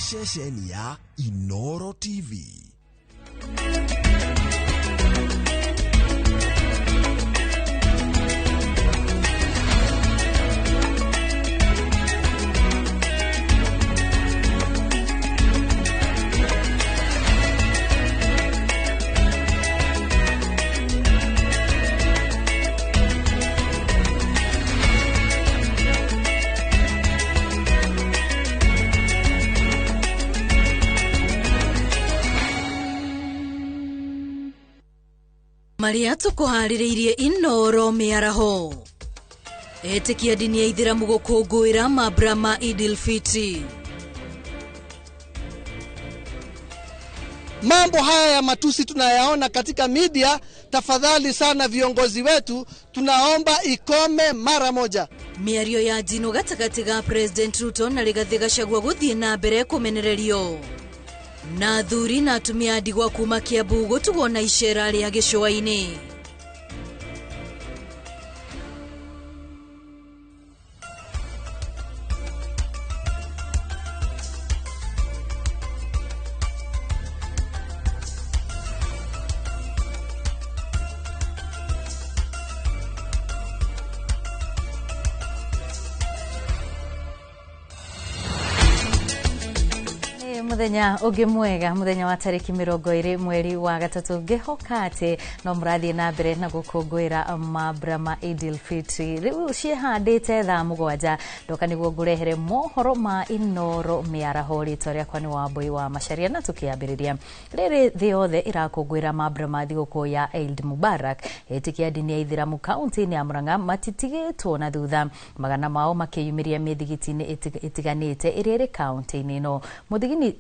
Ceceni ya Inoro TV. Marĩa tũkũharĩrĩirie Inoro mĩaraho. Etĩkia ndini ya Ithĩramu gũkũngũĩra mambura ma Idil Fitri. Mambo haya ya matusi tunayaona katika media. Tafadhali sana viongozi wetu, tunaomba ikome mara moja. Mĩario ya njino gatagatĩ ga President Ruto na Rigathĩ Gachagua gũthiĩ na mbere kũmenererio. Na athuri na atumia a ndigwa kuma Kiambu gũtugwo na icera rĩa gĩcũa-inĩ. Muthenya ũngĩ mwega, muthenya wa tarĩki 20 mweri wa gatatũ, ngĩhoka atĩ no mũrathiĩ na mbere na gũkũngũĩra mambura ma Idil Fitri. Rĩu ciĩhandĩte thaa 7 ndoka nĩguo ngũrehere mohoro ma Inoro mĩaraho. Rĩtwa rĩakwa nĩ Wambui wa Macharia, na tũkĩambĩrĩria rĩrĩ thĩ yothe ĩrakũngũĩra mambura ma thigũkũ ya Eid Mubarak. Etĩkia ndini ya Ithĩramu kaunti-inĩ ya Murang'a matitigĩtwo na thutha, magana mao makĩyumĩria mĩthigiti-inĩ ĩtiganĩte ĩrĩa ĩrĩ kaunti-inĩ ĩno.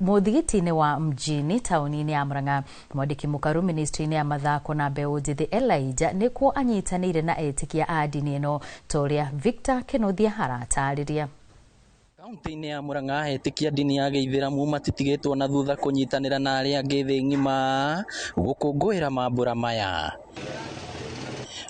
Mũthigiti-inĩ wa Mjini taũni-inĩ ya Murang'a, mwandĩki mũkaru ministry-inĩ ya mathako na mbeũ njĩthĩ Elijah nĩkuo anyitanĩire na etĩkia a ndini ĩno ta ũrĩa Victor Kĩnuthia aratarĩria. Kaunti-inĩ ya Murang'a etĩkia ndini ya gĩithĩramu matitigĩtwo na thutha kũnyitanĩra na arĩa angĩ thĩ ng'ima gũkũngũĩra mambura maya.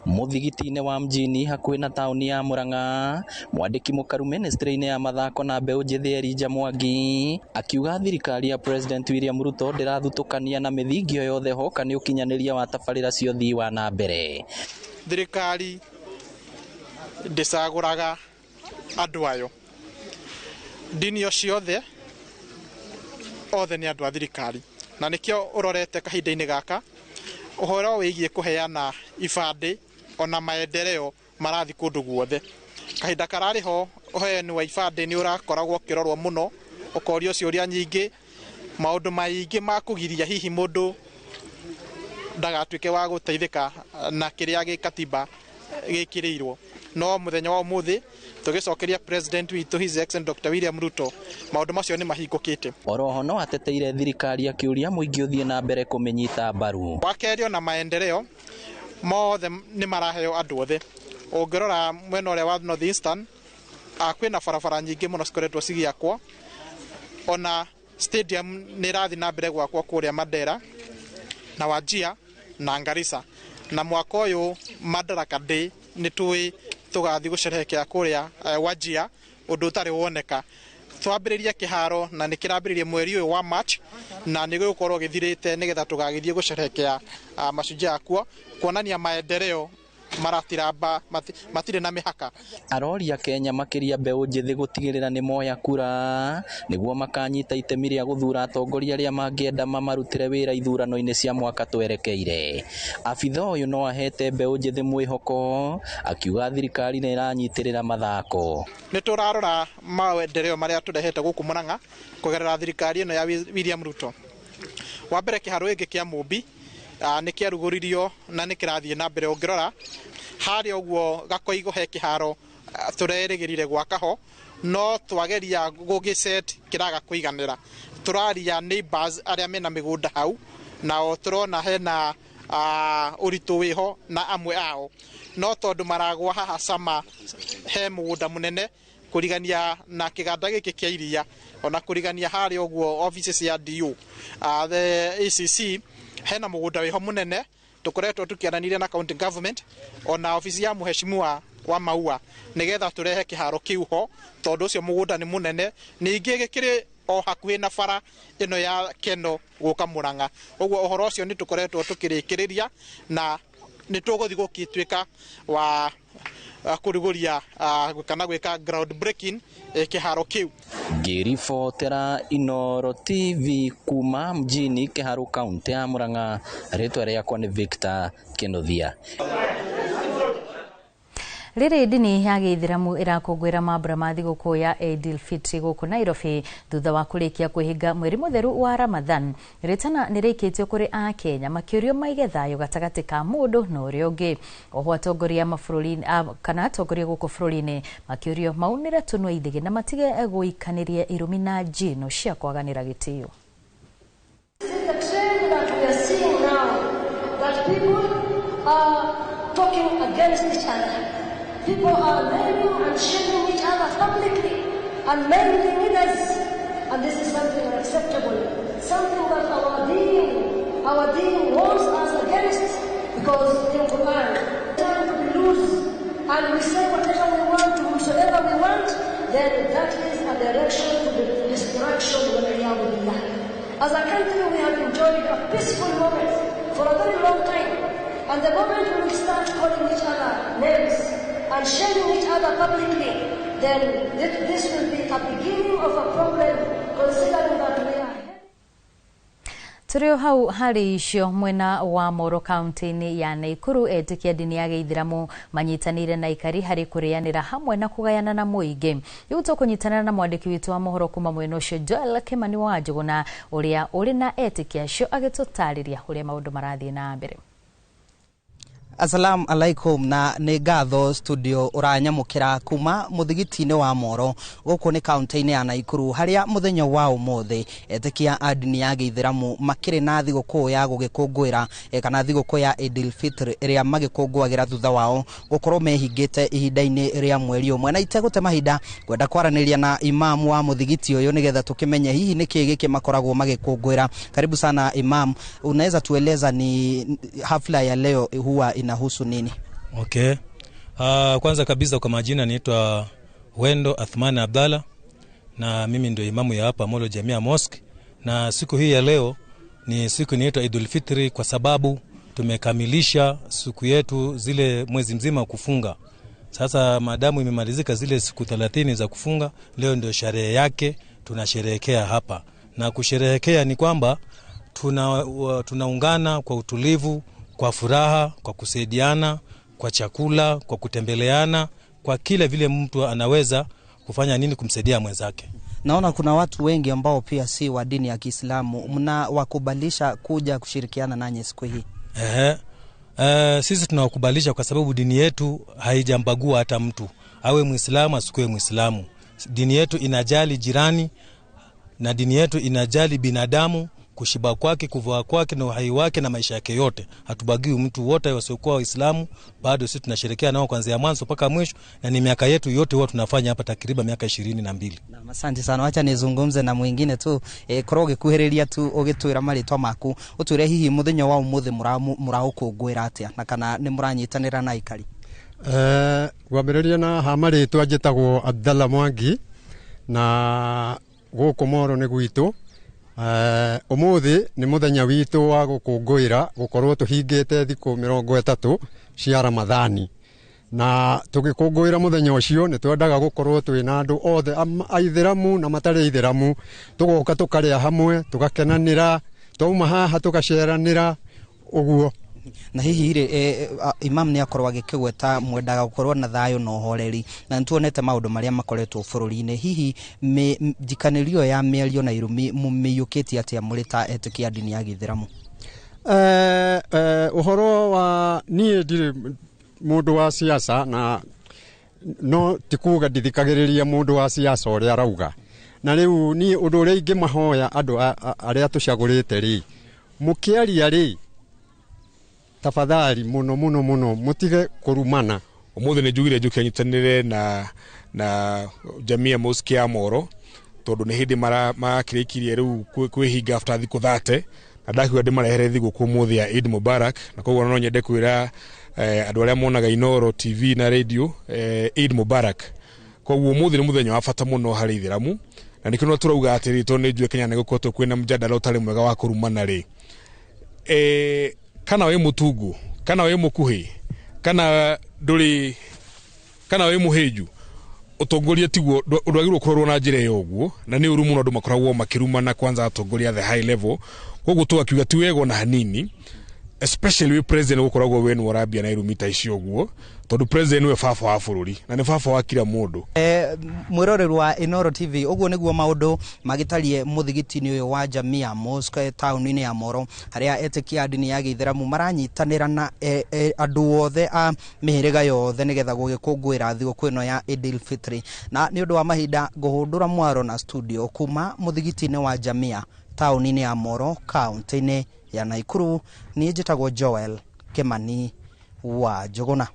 Mũthigiti-inĩ wa Mjini hakuhĩ na taũni ya Murang'a, mwandĩki mũkaru ministry-inĩ ya mathako na mbeũ njĩthĩ Elijah Mwangi akiuga thirikari ya President William Ruto ndĩrathutũkania na mĩthingi yothe hoka nĩ ũkinyanĩria wa tabarĩra cia ũthii wa na mbere. Thirikari ndĩcagũraga andũ ayo, ndini o ciothe othe nĩ andũ a thirikari, na nĩkĩo ũrorete kahinda-inĩ gaka ũhoro wĩgiĩ kũheana ibandĩ ona maendeleo marathi kũndũ guothe. Kahinda kararĩ ho ũheani wa ibandĩ nĩ ũrakoragwo ũkĩrorwo mũno, ũkorio ciũria nyingĩ, maũndũ maingĩ ma kũgiria hihi mũndũ ndagatuĩke wa gũteithĩka na kĩrĩa gĩkatiba gĩkĩrĩirwo. No mũthenya wa ũmũthĩ tũgĩcokeria President witũ His Excellency Dr. William Ruto, maũndũ macio nĩ mahingũkĩte. Oroho no ateteire thirikari akĩũria mũingĩ ũthiĩ na mbere kũmĩnyita mbaru. Wa kerĩ ona maendeleo mothe nĩ maraheo andũ othe. Ũngĩrora mwena ũrĩa wa North Eastern, kwĩna barabara nyingĩ mũno cikoretwo cigĩakwo, ona stadium nĩ ĩrathiĩ na mbere gwakwo kũrĩa Mandera na Wajir na Garissa, na mwaka ũyũ Madaraka Day nĩ tũĩ tũgathiĩ gũcerehekea kũrĩa Wajir, ũndũ ũtarĩ woneka. Twambĩrĩrie kĩharo na nĩ kĩrambĩrĩria mweri ũyũ wa March, na nĩ gĩgũkorwo gĩthirĩte nĩgetha tũgagĩthiĩ gũcerehekea mashujaa kuo, kuonania maendeleo maratiramba matirĩ na mĩhaka. Aroria Kenya makĩria mbeũ njĩthĩ gũtigĩrĩra nĩ moya kura nĩguo makanyita itemi rĩa gũthura atongoria arĩa mangĩenda mamarutĩre wĩra ithurano-inĩ cia mwaka twerekeire. Abitha ũyũ no ahete mbeũ njĩthĩ mwĩhoko akiuga thirikari nĩ ĩranyitĩrĩra mathako. Nĩ tũrarora maendeleo marĩa tũrehete gũkũ Murang'a kũgerera thirikari ĩno ya William Ruto. Wa mbere kĩharo gĩkĩ kĩa Mũmbi nĩ kĩarugũririo na nĩ kĩrathiĩ na mbere. Ũngĩrora harĩa ũguo Gakoigo he kĩharo tũrerĩgĩrire gwaka ho, no twageria gũgĩset kĩraga kũiganĩra. Tũraria neighbors arĩa mena mĩgũnda hau, nao tũrona hena ũritũ wĩho na amwe ao, no tondũ maragwa haha Sama he mũgũnda mũnene kũrigania na kĩganda gĩkĩ kĩa iria, ona kũrigania harĩa ũguo offices ya DU, the ACC, hena mũgũnda wĩho mũnene tũkoretwo tũkĩaranĩria na county government ona office ya mũheshimiwa wa Maua nĩgetha tũrehe kĩharo kĩu ho, tondũ ũcio mũgũnda nĩ mũnene. Ningĩ gĩkĩrĩ o hakuhĩ na bara ĩno ya Keno gũka Murang'a. Ũguo ũhoro ũcio nĩ tũkoretwo tũkĩrĩkĩrĩria na nĩ tũgũthiĩ gũgĩtuĩka wa kũrugũria kana gwĩka ground breaking kĩharo kĩu. Ngĩribotera Inooro TV kuma mjini Kiharu, kaunti ya Murang'a, rĩtwa rĩakwa nĩ Victor Kinuthia. Rĩrĩ ndini ya gĩithĩramu ĩrakũngũĩra mambura ma thigũkũ ya Eid Fitri gũkũ Nairobi thutha wa kũrĩkia kwĩhinga mweri mũtheru wa Ramadhan. Rĩtana nĩ rĩikĩtio kũrĩ Akenya makĩũrio maige thayũ gatagatĩ ka mũndũ na ũrĩa ũngĩ. Oho atongoria mabũrũri kana atongoria gũkũ bũrũri-inĩ makĩũrio maunĩre tũnua ithĩgĩ na matige gũikanĩria irumi na njino cia kwaganĩra gĩtĩo. The trend that we are seeing now, that people are talking against each other. People are naming and shaming each other publicly and mainly leaders. And this is something unacceptable, something that our deen warns us against, because in Quran, time to be loose and we say whatever we want to whosoever we want, then that is a direction to the destruction. As a country, we have enjoyed a peaceful moment for a very long time. And the moment we will start calling each other names and shaming each other publicly, then this will be a beginning of a problem, considering that we are. Tũrĩ o hau harĩ icio mwena wa Moro kaunti-inĩ ya Naikuru, etĩkia ndini ya gĩithĩramu manyitanĩire na aikari harĩ kũrĩanĩra hamwe na kũgayana na mũingĩ. Rĩu tũkũnyitanĩra na mwandĩki witũ wa mohoro kuma mwena ũcio Joel Kimani wa Njũgũna ũrĩa ũrĩ na etĩkia acio agĩtũtarĩria ũrĩa maũndũ marathiĩ na mbere. Assalamu alaikum na nĩ ngatho studio ũranyamũkĩra kuma mũthigiti-inĩ wa Moro gũkũ nĩ kaunti-inĩ ya Naikuru harĩa mũthenya wa ũmũthĩ etĩkia a ndini ya gĩithĩramu makĩrĩ na thigũkũ ya gũgĩkũngũĩra kana thigũkũ ya Eid Fitr ĩrĩa magĩkũngũagĩra thutha wao gũkorwo mehingĩte ihinda-inĩ rĩa mweri ũmwe. Na itegũte mahinda kwenda kwaranĩria na imamu wa mũthigiti ũyũ nĩgetha tũkĩmenye hihi nĩkĩ gĩkĩ makoragwo magĩkũngũĩra. Karibu sana imam, unaweza tueleza ni hafla ya leo huwa inahusu nini? Okay. Kwanza kabisa kwa majina naitwa Wendo Athmani Abdalla na mimi ndio imamu ya hapa Molo Jamia Mosque, na siku hii ya leo ni siku inaitwa Idul Fitri kwa sababu tumekamilisha siku yetu zile mwezi mzima kufunga. Sasa maadamu imemalizika zile siku 30 za kufunga, leo ndio sherehe yake tunasherehekea hapa. Na kusherehekea ni kwamba tunaungana kwa utulivu, kwa furaha, kwa kusaidiana, kwa chakula, kwa kutembeleana, kwa kile vile mtu anaweza kufanya nini kumsaidia mwenzake. Naona kuna watu wengi ambao pia si wa dini ya Kiislamu, mnawakubalisha kuja kushirikiana nanyi siku hii? Sisi tunawakubalisha kwa sababu dini yetu haijambagua hata mtu, awe Muislamu asikuwe Muislamu. Dini yetu inajali jirani na dini yetu inajali binadamu, kushiba kwake, kuvaa kwake na uhai wake na maisha yake yote. Hatubagui mtu, wote wasiokuwa Waislamu bado sisi tunasherehekea nao kuanzia mwanzo mpaka mwisho, na ni miaka yetu yote huwa tunafanya hapa takriban miaka 22. Na asante sana, acha nizungumze na mwingine tu korwo gikuhiriria tu ugitwira maritwa maku utwire hihi muthenya wa umuthi muraukungwira atia na kana ni muranyitanira na aikari. Gwambiriria na ha maritwa njitagwo Abdalla Mwangi na guku Moro ni gwitu. Umuthi ni muthenya witu wa gukungũĩra gukorwo tuhingĩte thikũ 30 cia Ramadhani, na tugĩkũngũĩra muthenya ũcio nĩ twendaga gukorwo twĩna andũ othe aithĩramu na matarĩ aithĩramu, tugoka tukarĩa hamwe tugakenanĩra, twauma haha tugaceranĩra ũguo. Na hihi rĩ imam nĩ akorwo agĩkĩgweta mwendaga gũkorwo na thayũ na ũhoreri, na nĩtuonete maũndũ marĩa makoretwo bũrũri-inĩ, hihi njikanĩrio ya mĩario na irumi mũmĩiyũkĩtie atĩa mũrĩ ta etĩkia ndini ya gĩithĩramu? Ũhoro wa niĩ ndirĩ mũndũ wa siasa, na no ti kuga ndithikagĩrĩria mũndũ wa siasa ũrĩa arauga, na rĩu niĩ ũndũ ũrĩa ingĩmahoya andũ arĩa tũcagũrĩte rĩ, mũkĩaria rĩ tafadhali muno muno muno mutige kurumana. Umuthi ni njugire njuke nyitanire na Jamia Mosque ya Moro tondu ni hindi marakirikirie riu kwihinga after thikũ 30, na ndakiuga ndimarehere thigũkũ umuthi ya Eid Mubarak, na koguo no nyende kwira andũ arĩa monaga Inooro TV na radio Eid Mubarak. Koguo umuthi ni muthenya wa bata muno harĩ ithĩramu, Na nĩkĩo no tũrauga atĩrĩ, tondũ nĩ njũĩ Kenya nĩ gũkoretwo kwĩna mjadala ũtarĩ mwega wa kũrumana rĩ, kana wĩ mũtungu, kana wĩ mũkuhĩ, kana ndũrĩ, kana wĩ mũhĩnju, ũtongoria tiguo ndwagĩrĩirwo kũrorwo na njĩra ĩyo ũguo, na nĩ ũru mũno andũ makoragwo makĩrumana kwanza atongoria the high level. Koguo tũgakiuga ti wega ona hanini, especially wĩ president gũkoragwo we nĩwe ũrambia na irumi ta icio ũguo, tondũ president nĩwe baba wa bũrũri na nĩ baba wa kila mũndũ. Mwĩroreri wa Inooro TV, ũguo nĩguo maũndũ magĩtariĩ mũthigiti-inĩ ũyũ wa Jamia Mosque taũni-inĩ ya Moro, harĩa etĩkia a ndini ya gĩithĩramu maranyitanĩra na andũ othe a mĩhĩrĩga yothe nĩgetha gũgĩkũngũĩra thigũkũ ĩno ya Eid Fitri. Na nĩ ũndũ wa mahinda ngũhũndũra mwaro na studio kuma mũthigiti-inĩ wa Jamia taũni-inĩ ya Moro kaũntĩ-inĩ ya Naikuru. Niĩ njĩtagwo Joel Kimani wa Njũgũna.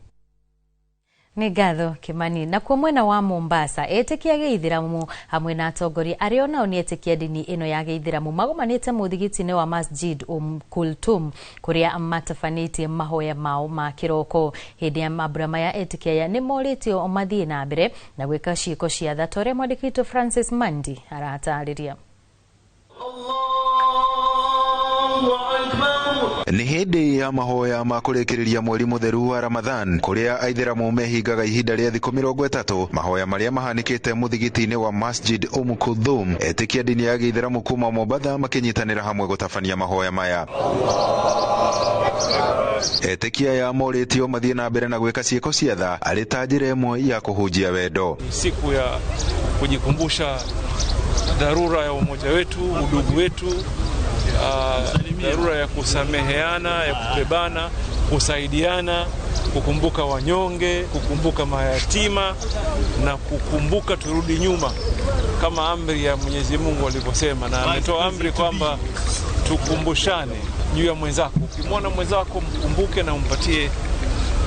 Nĩ ngatho Kimani. Nakuo mwena wa Mombasa, etĩkia gĩithĩramu hamwe na atongoria arĩa onao nĩ etĩkia ndini ĩno ya gĩithĩramu magomanĩte mũthigiti-inĩ wa Masjid Kultum kũrĩa matabanĩtie mahoya mao ma kĩroko. Hĩndĩ ya mambura maya etĩkia aya nĩ morĩtio mathiĩ na mbere na gwĩka ciĩko cia tha ta ũrĩa mwandĩki witũ Francis Mandi aratarĩria. Nĩ hĩndĩ ya mahoya ma kũrĩkĩrĩria mweri mũtheru wa Ramadhan kũrĩa aithĩramu mehingaga ihinda rĩa thikũ 30, mahoya marĩa mahanĩkĩte mũthigiti-inĩ wa Masjid Kulthum, etĩkia ndini ya gĩithĩramu kuma Mombatha makĩnyitanĩra hamwe gũtabania mahoya maya. Etĩkia aya morĩtio mathiĩ na mbere na gwĩka ciĩko cia tha arĩ ta njĩra ĩmwe ya kũhunjia wendo. Siku ya kujikumbusha dharura ya umoja wetu, udugu wetu, dharura ya kusameheana, ya kubebana, kusaidiana, kukumbuka wanyonge, kukumbuka mayatima na kukumbuka turudi nyuma kama amri ya Mwenyezi Mungu alivyosema, na ametoa amri kwamba tukumbushane juu ya mwenzako. Ukimwona mwenzako mkumbuke na umpatie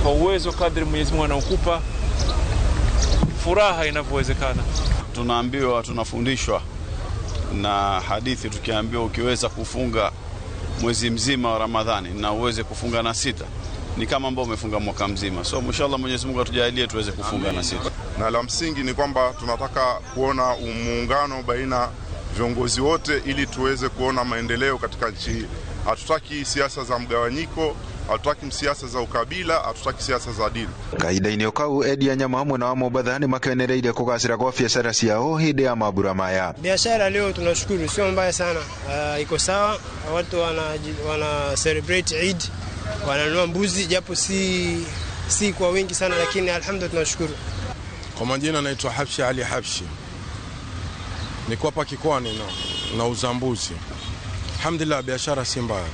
kwa uwezo kadri Mwenyezi Mungu anaokupa furaha inavyowezekana. Tunaambiwa, tunafundishwa na hadithi tukiambiwa ukiweza kufunga mwezi mzima wa Ramadhani na uweze kufunga na 6 ni kama ambao umefunga mwaka mzima. So inshallah Mwenyezi Mungu atujalie tuweze kufunga na 6. Na la msingi ni kwamba tunataka kuona muungano baina viongozi wote ili tuweze kuona maendeleo katika nchi hii. Hatutaki siasa za mgawanyiko, hatutaki siasa za ukabila, hatutaki siasa za dini. Kahinda-inĩ o kau endia nyama mwena wa Mombatha nĩ makenereire kũgacĩra kwa biacara ciao hĩndĩ ya mambura maya. Biashara leo tunashukuru sio mbaya sana. Iko sawa, watu wana celebrate Eid, wananunua mbuzi japo si kwa wingi sana, lakini alhamdulillah tunashukuru. Kwa majina naitwa Habshi Ali Habshi. Niko hapa Kikwani na mbuzi. Alhamdulillah biashara si mbaya.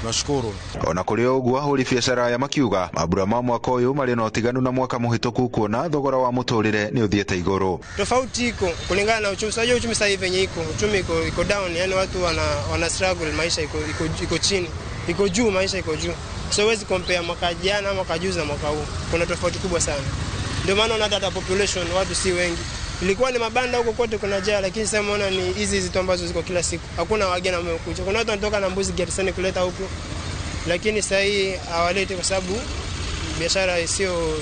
Nashukuru. Ona kũrĩ o ũguo ahũri biacara aya makiuga mambura ma mwaka ũyũ marĩ na ũtiganu na mwaka mũhĩtũku kuona thogora wa mũtũrĩre nĩ ũthiĩte igũrũ. Tofauti iko kulingana na uchumi. Sasa uchumi sasa hivi yenye iko uchumi iko down, yani watu wana struggle, maisha iko chini, iko juu, maisha iko juu. So huwezi compare mwaka jana, mwaka juzi na mwaka huu. Kuna tofauti kubwa sana. Ndio maana unaona hata population watu si wengi. Ilikuwa ni mabanda huko kote kuna jaa, lakini sasa unaona ni hizi hizi tu ambazo ziko kila siku. Hakuna wageni ambao wamekuja. Kuna watu wanatoka na mbuzi Garissa kuleta huku, lakini sasa hii hawaleti kwa sababu biashara sio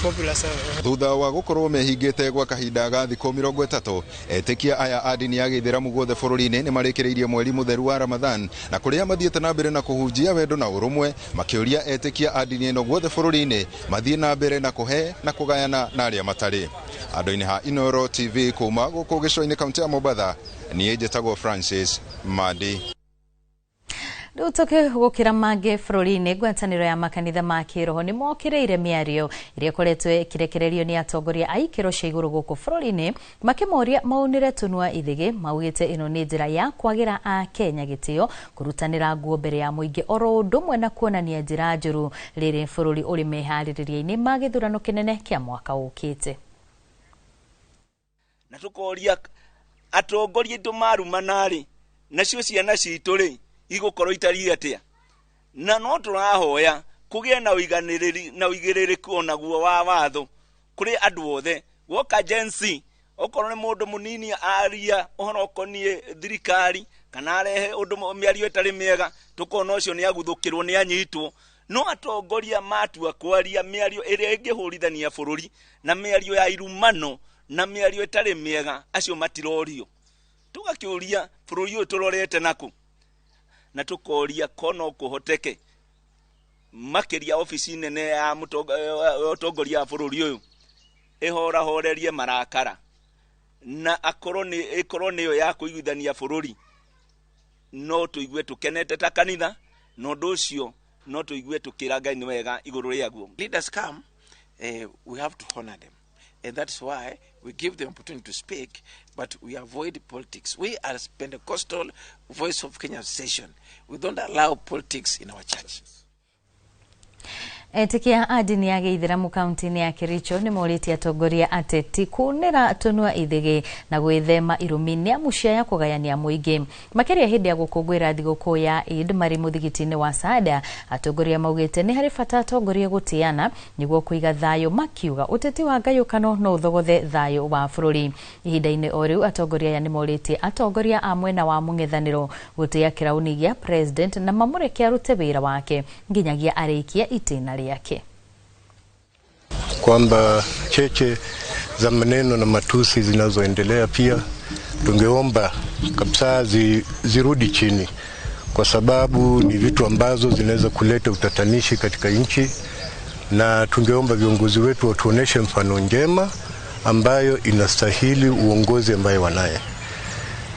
popular sana. Thutha wa gukorwo mehingĩte gwa kahinda ga thikũ 30, etĩkia aya a ndini ya gĩithĩramu guothe bũrũri-inĩ nĩ marĩkĩrĩirie mweri mũtheru wa Ramadhan na kũrĩa mathiĩte na mbere na kũhunjia wendo na ũrũmwe, makĩũria etĩkia a ndini ĩno guothe bũrũri-inĩ mathiĩ na mbere na kũhe na kũgayana na arĩa matarĩ. Andũ-inĩ ha Inooro TV kuma gũkũ gĩcũa-inĩ kaũntĩ ya Mombatha, niĩ njĩtagwo Francis Mandi. Rĩu tũkĩgũkĩra mangĩ bũrũri-inĩ, ngwatanĩro ya makanitha ma kĩroho nĩ mokĩrĩire mĩario ĩrĩa ĩkoretwo ĩkĩrekererio nĩ atongoria a ikĩro cia igũrũ gũkũ bũrũri-inĩ makĩmoria maunĩre tũnua ithĩgĩ. Maugĩte ĩno nĩ njĩra ya kwagĩra Akenya gĩtĩo, kũrutanĩra nguo mbere ya mũingĩ oro ũndũ ũmwe na kuonania njĩra njũru rĩrĩ bũrũri ũrĩ meharĩrĩria-inĩ ma gĩthurano kĩnene kĩa mwaka ũkĩte. Na tũkoria atongoria aitũ marumana-rĩ, nacio ciana citũ-rĩ igũkorwo itariĩ atĩa? Na no tũrahoya kũgĩe na ũiganĩrĩri na ũigĩrĩrĩku onaguo wa watho kũrĩ andũ othe. Guoka Gen Z, okorwo nĩ mũndũ mũnini aria ũhoro ũkoniĩ thirikari kana arehe ũndũ mĩario ĩtarĩ mĩega, tũkona ũcio nĩ aguthũkĩrwo, nĩ anyitwo. No atongoria matua kwaria mĩario ĩrĩa ĩngĩhũrithania bũrũri na mĩario ya irumano, Na mĩario ĩtarĩ mĩega, acio matirorio. Tũgakĩũria bũrũri ũyũ tũrorete nakũ, na tũkoria ko no kũhoteke makĩria obici nene ya ũtongoria wa bũrũri ũyũ ĩhorahorerie marakara na akorwo nĩ ĩkorwo nĩyo ya kũiguithania bũrũri, no tũigue tũkenete ta kanitha, na ũndũ ũcio no tũigue tũkĩra Ngai nĩ wega igũrũ rĩaguo. Leaders come, we have to honor them. And that's why we give them opportunity to speak, but we avoid politics. We are Pentecostal Voice of Kenya Association. We don't allow politics in our church. Etĩkia a ndini ya gĩithĩramu kaunti-inĩ ya Kericho nĩ morĩtie atongoria ateti kunĩra tũnua ithĩgĩ na gwĩthema irumi nĩ amu cia kũgayania mũingĩ, makĩria hĩndĩ ya gũkũngũĩra thigũkũ ya Eid marĩ mũthigiti-inĩ wa Saada. Atongoria maugĩte nĩ harĩ bata atongoria gũtĩana nĩguo kũiga thayũ, makiuga ũteti wa ngayũkano no ũthogothe thayũ wa bũrũri. Ihinda-inĩ o rĩu atongoria aya nĩ morĩtie atongoria a mwena wa mũng'ethanĩro gũtĩa kĩrauni gĩa president na mamũreke arute wĩra wake nginyagia arĩkie itĩna rĩake. Kwamba cheche za maneno na matusi zinazoendelea pia tungeomba kabisa zirudi chini, kwa sababu ni vitu ambazo zinaweza kuleta utatanishi katika nchi, na tungeomba viongozi wetu watuoneshe mfano njema ambayo inastahili uongozi ambaye wanaye.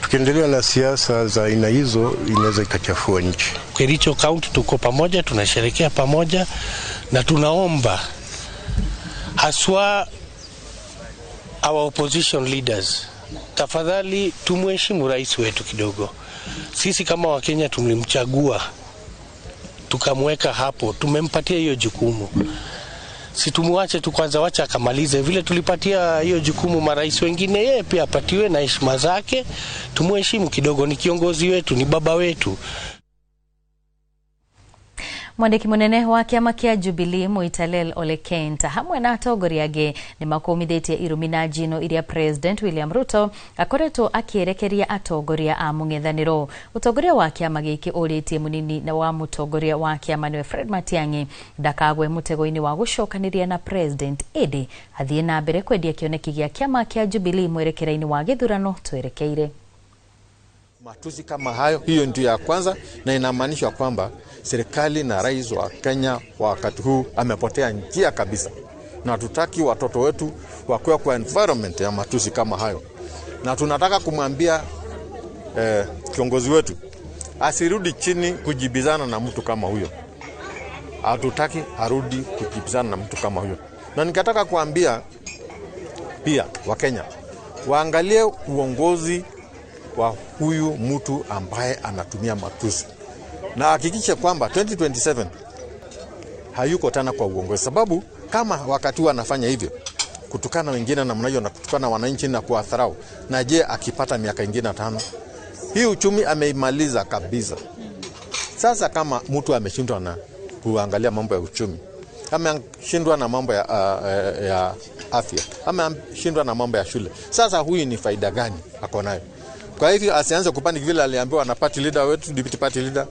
Tukiendelea na siasa za aina hizo inaweza ikachafua nchi. Kericho County tuko pamoja, tunasherehekea pamoja, na tunaomba haswa our opposition leaders, tafadhali tumheshimu rais wetu kidogo. Sisi kama Wakenya tulimchagua, tukamweka hapo, tumempatia hiyo jukumu. Si tumuache tu kwanza, wacha akamalize. Vile tulipatia hiyo jukumu marais wengine, yeye pia apatiwe na heshima zake. Tumuheshimu kidogo, ni kiongozi wetu, ni baba wetu. Mwandĩki mũnene wa kĩama kĩa Jubilee Moitalel Ole Kenta hamwe na atongoria angĩ nĩ makũmithĩtie irumi na njino iria President William Ruto akoretwo akĩerekeria atongoria a mũng'ethanĩro. Ũtongoria wa kĩama gĩkĩ ũrĩtie mũnini na wa mũtongoria wa kĩama nĩwe Fred Matiang'i ndakagwe mũtego-inĩ wa gũcokanĩria na President, ĩndĩ athiĩ na mbere kwendia kĩoneki gĩa kĩama kĩa Jubilee mwerekera-inĩ wa gĩthurano twerekeire. Matusi kama hayo, hiyo ndio ya kwanza, na inamaanisha kwamba serikali na rais wa Kenya wakati huu amepotea njia kabisa, na hatutaki watoto wetu wakuwe kwa environment ya matusi kama hayo. Na tunataka kumwambia kiongozi wetu asirudi chini kujibizana na mtu kama huyo. Hatutaki arudi kujibizana na mtu kama huyo. Na nikataka kuambia pia Wakenya waangalie uongozi wa huyu mtu ambaye anatumia matusi, na hakikishe kwamba 2027 hayuko tena kwa uongozi, sababu kama wakati huu anafanya hivyo kutukana wengine namna hiyo na kutukana wananchi na kuwadharau, na je akipata miaka ingine 5, hii uchumi ameimaliza kabisa. Sasa kama mtu ameshindwa na kuangalia mambo ya uchumi, ameshindwa na mambo ya afya, ameshindwa na mambo ya shule, sasa huyu ni faida gani ako nayo? Kwa hivyo asianze kupanic vile aliambiwa na party leader wetu, deputy party leader,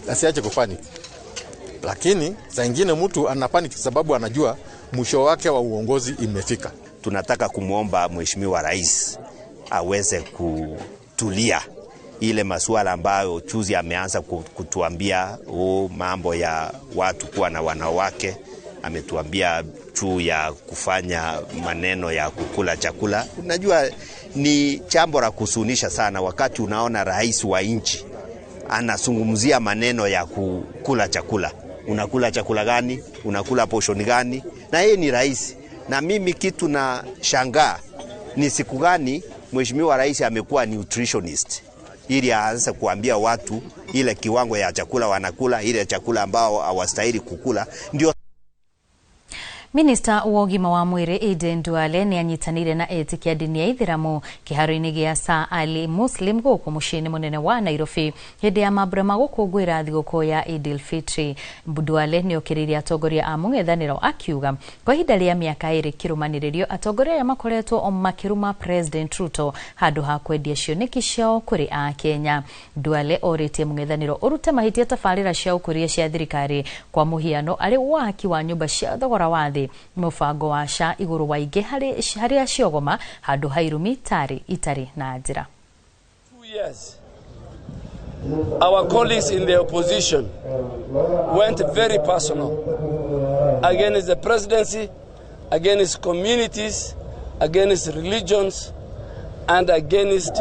asiache kupanic. Lakini saa nyingine mtu anapanic sababu anajua mwisho wake wa uongozi imefika. Tunataka kumuomba Mheshimiwa Rais aweze kutulia ile masuala ambayo chuzi ameanza kutuambia, mambo ya watu kuwa na wanawake, ametuambia juu ya kufanya maneno ya kukula chakula. Unajua ni jambo la kusunisha sana wakati unaona rais wa nchi anazungumzia maneno ya kukula chakula. Unakula chakula gani? Unakula portion gani? Na yeye ni rais. Na mimi kitu na shangaa ni siku gani Mheshimiwa Rais amekuwa nutritionist ili aanze kuambia watu ile kiwango ya chakula wanakula, ile chakula ambao hawastahili kukula. Ndio Minista wa ũgima wa mwĩrĩ Aden Duale nĩ anyitanĩire na etĩkia ndini ya Ithĩramu kĩharo-inĩ gĩa Sir Ali Muslim gũkũ mũciĩ-inĩ mũnene wa Nairobi hĩndĩ ya mambura ma gũkũngũĩra thigũkũ ya Eid al-Fitr. Duale nĩ okĩrĩirie atongoria a mũng'ethanĩro akiuga kwa ihinda rĩa mĩaka 2 kĩrũmanĩrĩrio atongoria aya makoretwo makĩruma President Ruto handũ ha kwendia cioneki ciao kũrĩ Akenya. Duale orĩtie mũng'ethanĩro ũrute mahĩtia tabarĩra cia ũkũria cia thirikari, kwa mũhiano arĩ waki wa nyũmba cia thogora wa thĩ thĩ mũbango wa SHA igũrũ wa ingĩ harĩa ciogoma handũ ha irumi tarĩ itarĩ na njĩra. 2 years our colleagues in the opposition went very personal against the presidency, against communities, against religions, and against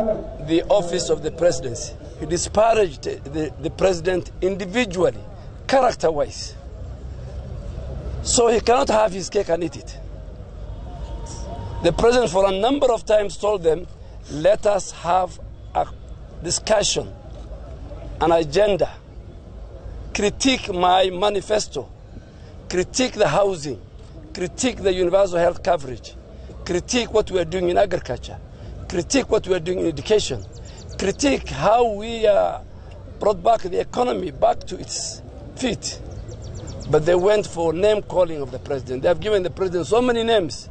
the office of the presidency. He disparaged the president individually, character-wise. So he cannot have his cake and eat it. The president for a number of times told them, let us have a discussion, an agenda, critique my manifesto, critique the housing, critique the universal health coverage, critique what we are doing in agriculture, critique what we are doing in education, critique how we brought back the economy back to its feet. But they went for name calling of the president. They have given the president so many names.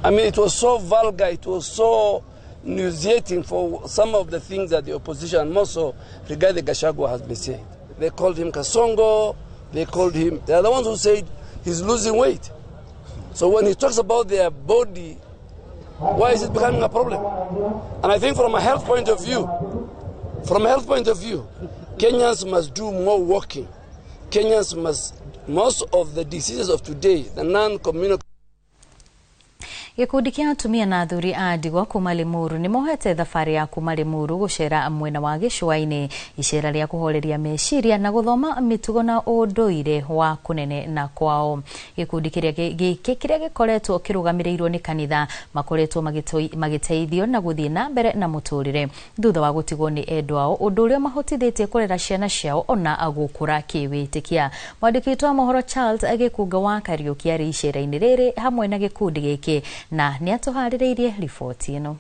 I mean, it was so vulgar, it was so nauseating for some of the things that the opposition, and more so Rigathi Gachagua, has been saying. They called him Kasongo, they called him, they are the ones who said he's losing weight. So when he talks about their body, why is it becoming a problem? And I think from a health point of view, Kenyans must do more walking. Kenyans must, most of the diseases of today, the non-communicable. Gĩkundi kĩa atumia na athuri a ndigwa kuma Limuru nĩ mohete thabarĩ ya kuma Limuru gũcera mwena wa gĩcũa-inĩ, icera rĩa kũhoreria meciria na gũthoma mĩtugo na ũndũire wa kũnene na kwao. Gĩkundi gĩkĩ kĩrĩa gĩkoretwo kĩrũgamĩrĩirwo nĩ kanitha makoretwo magĩteithio na gũthiĩ na mbere na mũtũrĩre thutha wa gũtigwo nĩ endwa ao, ũndũ ũrĩa mahotithĩtie kũrera ciana ciao ona gũkũra kĩwĩtĩkia. Mwandĩki witũ wa mohoro Charles Gĩkunga wa Kariũki arĩ icera-inĩ rĩrĩ hamwe na gĩkundi gĩkĩ na nĩ atũharĩrĩirie riboti ĩno.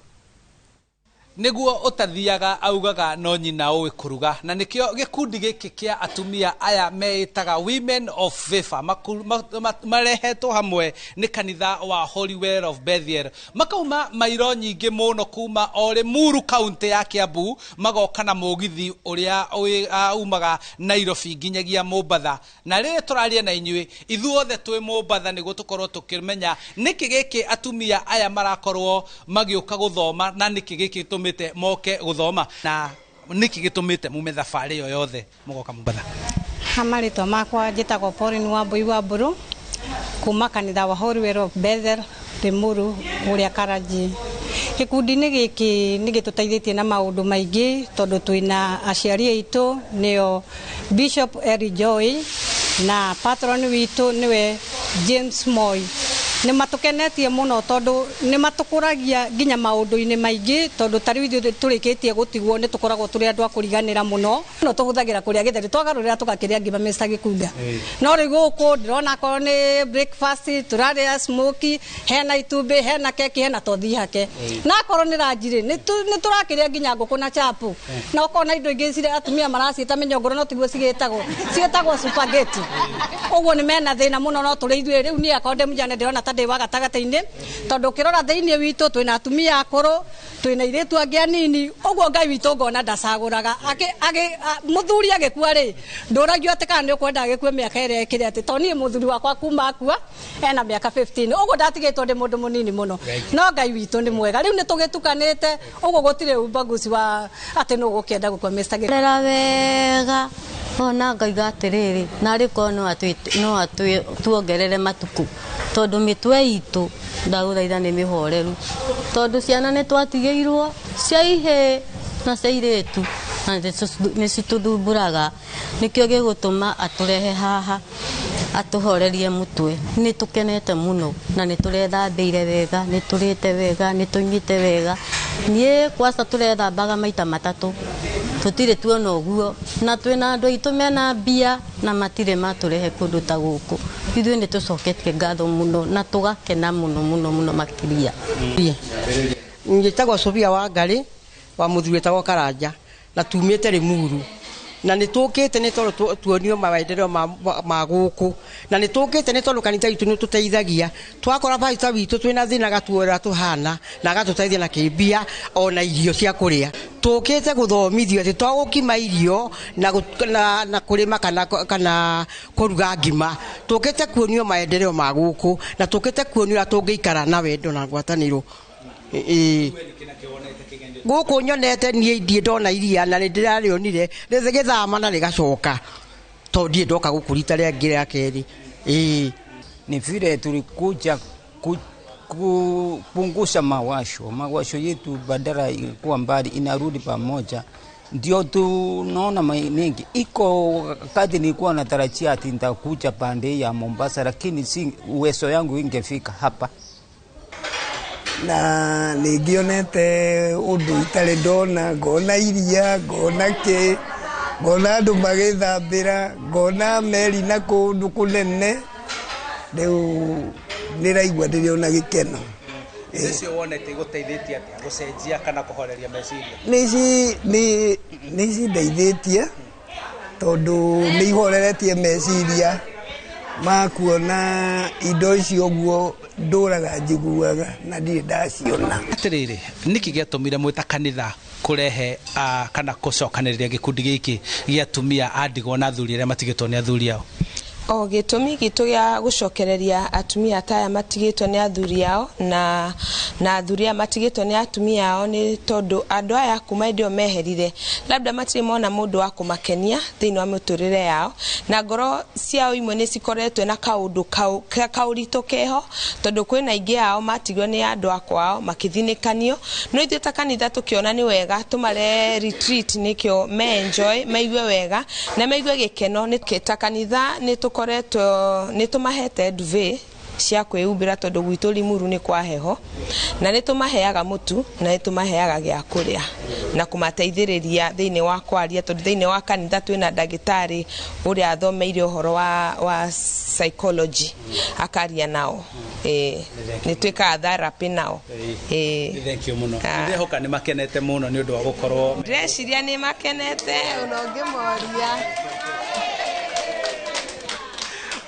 Niguo utathiaga augaga no nyina ũĩ kũruga, na nikio gĩkundi gĩkĩ kĩa atumia aya meĩtaga Women of Favor marehetwo hamwe nĩ kanitha wa Holy Well of Bethel, makauma mairo nyingĩ mũno kuma o Limuru kaunti ya Kiambu, magoka na mũgithi ũrĩa umaga Nairobi nginyagia Mombatha. Na rĩrĩ tũraria na inyuĩ ithuothe twĩ Mombatha nĩguo tũkorwo tũkĩmenya nĩkĩ gĩkĩ atumia aya marakorwo magĩũka gũthoma na nĩkĩ gĩkĩ gĩtũmĩte moke gũthoma na nĩkĩ gĩtũmĩte mume thabarĩ ĩyo yothe mũgoka Mombatha. Ha marĩtwa makwa njĩtagwo Pauline Wambui wa Mbũrũ kuma kanitha wa Holy Well of Bethel Limuru kũrĩa Karanji. Gĩkundi-inĩ gĩkĩ nĩ gĩtũteithĩtie na maũndũ maingĩ tondũ twĩna aciari aitũ nĩo Bishop Eli Joy na patron witũ nĩwe James Moi. Nĩ matũkenetie mũno tondũ nĩ matũkũragia nginya maũndũ-inĩ maingĩ tondũ ta rĩu ithuĩ tũrĩkĩtie gũtigwo nĩ tũkoragwo tũrĩ andũ a kũriganĩra mũno. No tũhũthagĩra kũrĩa gĩtheri twagarũrĩra tũgakĩrĩa ngima Mr. Gĩkunda. No rĩu gũkũ ndĩrona akorwo nĩ breakfast tũrarĩa smoky, hena itumbĩ, hena keki, hena tothi hake. Na akorwo nĩ ranji rĩ nĩ tũrakĩrĩa nginya ngũkũ na chapo. Na okorwo na indo ingĩ cirĩa atumia maraciĩta mĩnyongoro no tiguo cigĩtagwo, ciĩtagwo spaghetti. Ũguo nĩ mena thĩna mũno no tũrĩ ithuĩ rĩu niĩ akorwo ndĩ mũjane ndĩrona ta ndĩ wa gatagatĩ-inĩ tondũ ũkĩrora thĩinĩ witũ twĩna atumia akũrũ, twĩna airĩtu angĩ anini, ũguo Ngai witũ ngona ndacagũraga. Mũthuri agĩkua rĩ ndũragio atĩ kana nĩ ũkwenda agĩkue mĩaka ĩrĩa ĩkĩrĩ atĩ, tondũ niĩ mũthuri wakwa kuma akua ena mĩaka 15, ũguo ndatigĩtwo ndĩ mũndũ mũnini mũno. No Ngai witũ nĩ mwega, rĩu nĩ tũgĩtukanĩte ũguo gũtirĩ ubaguzi wa atĩ nũ ũgũkĩenda gũkua Mr. Gĩkunda. Rera wega ona ngaiga atĩrĩrĩ narĩ korwo no atuongerere matukũ tondũ mĩtwe itũ ndagũthaitha nĩ mĩhoreru tondũ ciana nĩ twatigĩirwo cia ihĩĩ na cia airĩtu na nĩ citũthumbũraga, nĩkĩo gĩgũtũma atũrehe haha atũhorerie mũtwe. Nĩ tũkenete mũno na nĩ tũrethambĩire wega, nĩ tũrĩte wega, nĩ tũnyuĩte wega. Niĩ kwaca tũrethambaga maita matatũ, tũtirĩ tuona ũguo, na twĩna andũ aitũ mena mbia na matirĩ matũrehe kũndũ ta gũkũ. Ithuĩ nĩ tũcoketie ngatho mũno na tũgakena mũno mũno mũno makĩria. Njĩtagwo Sofia Wangari wa mũthuri wĩtagwo Karanja na tumĩte Limuru. Na nĩ tũkĩte nĩ tondũ tuonio maendeleo ma gũkũ, na nĩ tũkĩte nĩ tondũ kanitha witũ nĩ tũteithagia. Twakora baita witũ twĩna thĩna gatuora tũhana na agatũteithia na kĩmbia ona irio cia kũrĩa. Tũkĩte gũthomithio atĩ to gũkima irio na kũrĩma kana kũruga ngima. Tũkĩte kuonio maendeleo ma gũkũ na tũkĩte kuonio ũrĩa tũngĩikara na wendo na ngwatanĩro. Gũkũ nyonete niĩ ndiĩ ndona iria na nĩ ndĩrarĩonire rĩgĩthama na rĩgacoka, tondũ ndiĩ ndoka gũkũ rita rĩangĩ rĩa kerĩ. Ni vile tulikuja kupunguza mawasho yetu, badala ilikuwa mbali inarudi pamoja, ndio tunaona mengi iko. Wakati nilikuwa natarajia ati nitakuja pande ya Mombasa, lakini si uwezo yangu ingefika hapa. Na nĩ ngĩonete ũndũ itarĩ ndona, ngona iria, ngona kĩ, ngona andũ magĩthambĩra, ngona meri na kũndũ kũnene. Rĩu nĩraigua ndĩrĩ ona gĩkeno. Icio wonete igũteithĩtie atĩa gũcenjia kana kũhoreria meciria? Nĩ cindeithĩtie tondũ nĩ ihoreretie meciria ma kuona indo icio ũguo ndũraga njiguaga na ndirĩ ndaciona. Atĩrĩrĩ, nĩkĩ gĩatũmire mwĩ ta kanitha kũrehe kana gũcokanĩrĩria gĩkundi gĩkĩ gĩa atumia a ndigwa na athuri arĩa matigĩtwo nĩ athuri ao? O gĩtũmi gitũ gĩa gũcokereria atumia ta aya matigĩtwo nĩ athuri ao na athuri aya matigĩtwo nĩ atumia ao nĩ tondũ andũ aya kuma hĩndĩ ĩyo meherire labda matirĩ mona mũndũ wa kũmakenia thĩinĩ wa mĩtũrĩre yao, na ngoro ciao imwe nĩ cikoretwo na kaũndũ kaũritũ keho tondũ kwĩna aingĩ ao matigwo nĩ andũ a kwao makĩthinĩkanio. No ithuĩ ta kanitha tũkĩona nĩ wega tũmare retreat nĩkĩo me enjoy, maigue wega na maigue gĩkeno. Nĩ ta kanitha nĩ tũkoretwo nĩ tũmahete duvet cia kwĩhumbĩra tondũ gwitũ Limuru nĩ kwa heho, na nĩ tũmaheaga mũtu na nĩ tũmaheaga gĩa kũrĩa na kũmateithĩrĩria thĩinĩ wa kwaria, tondũ thĩinĩ wa kanitha twĩna ndagĩtarĩ ũrĩa athomeire ũhoro wa psychology akaria nao. Nĩ twĩkaga therapy nao. Thank you mũno. Ndĩrehoka nĩ makenete mũno nĩ ũndũ wa gũkorwo. Ndĩreciria nĩ makenete ona ũngĩmoria.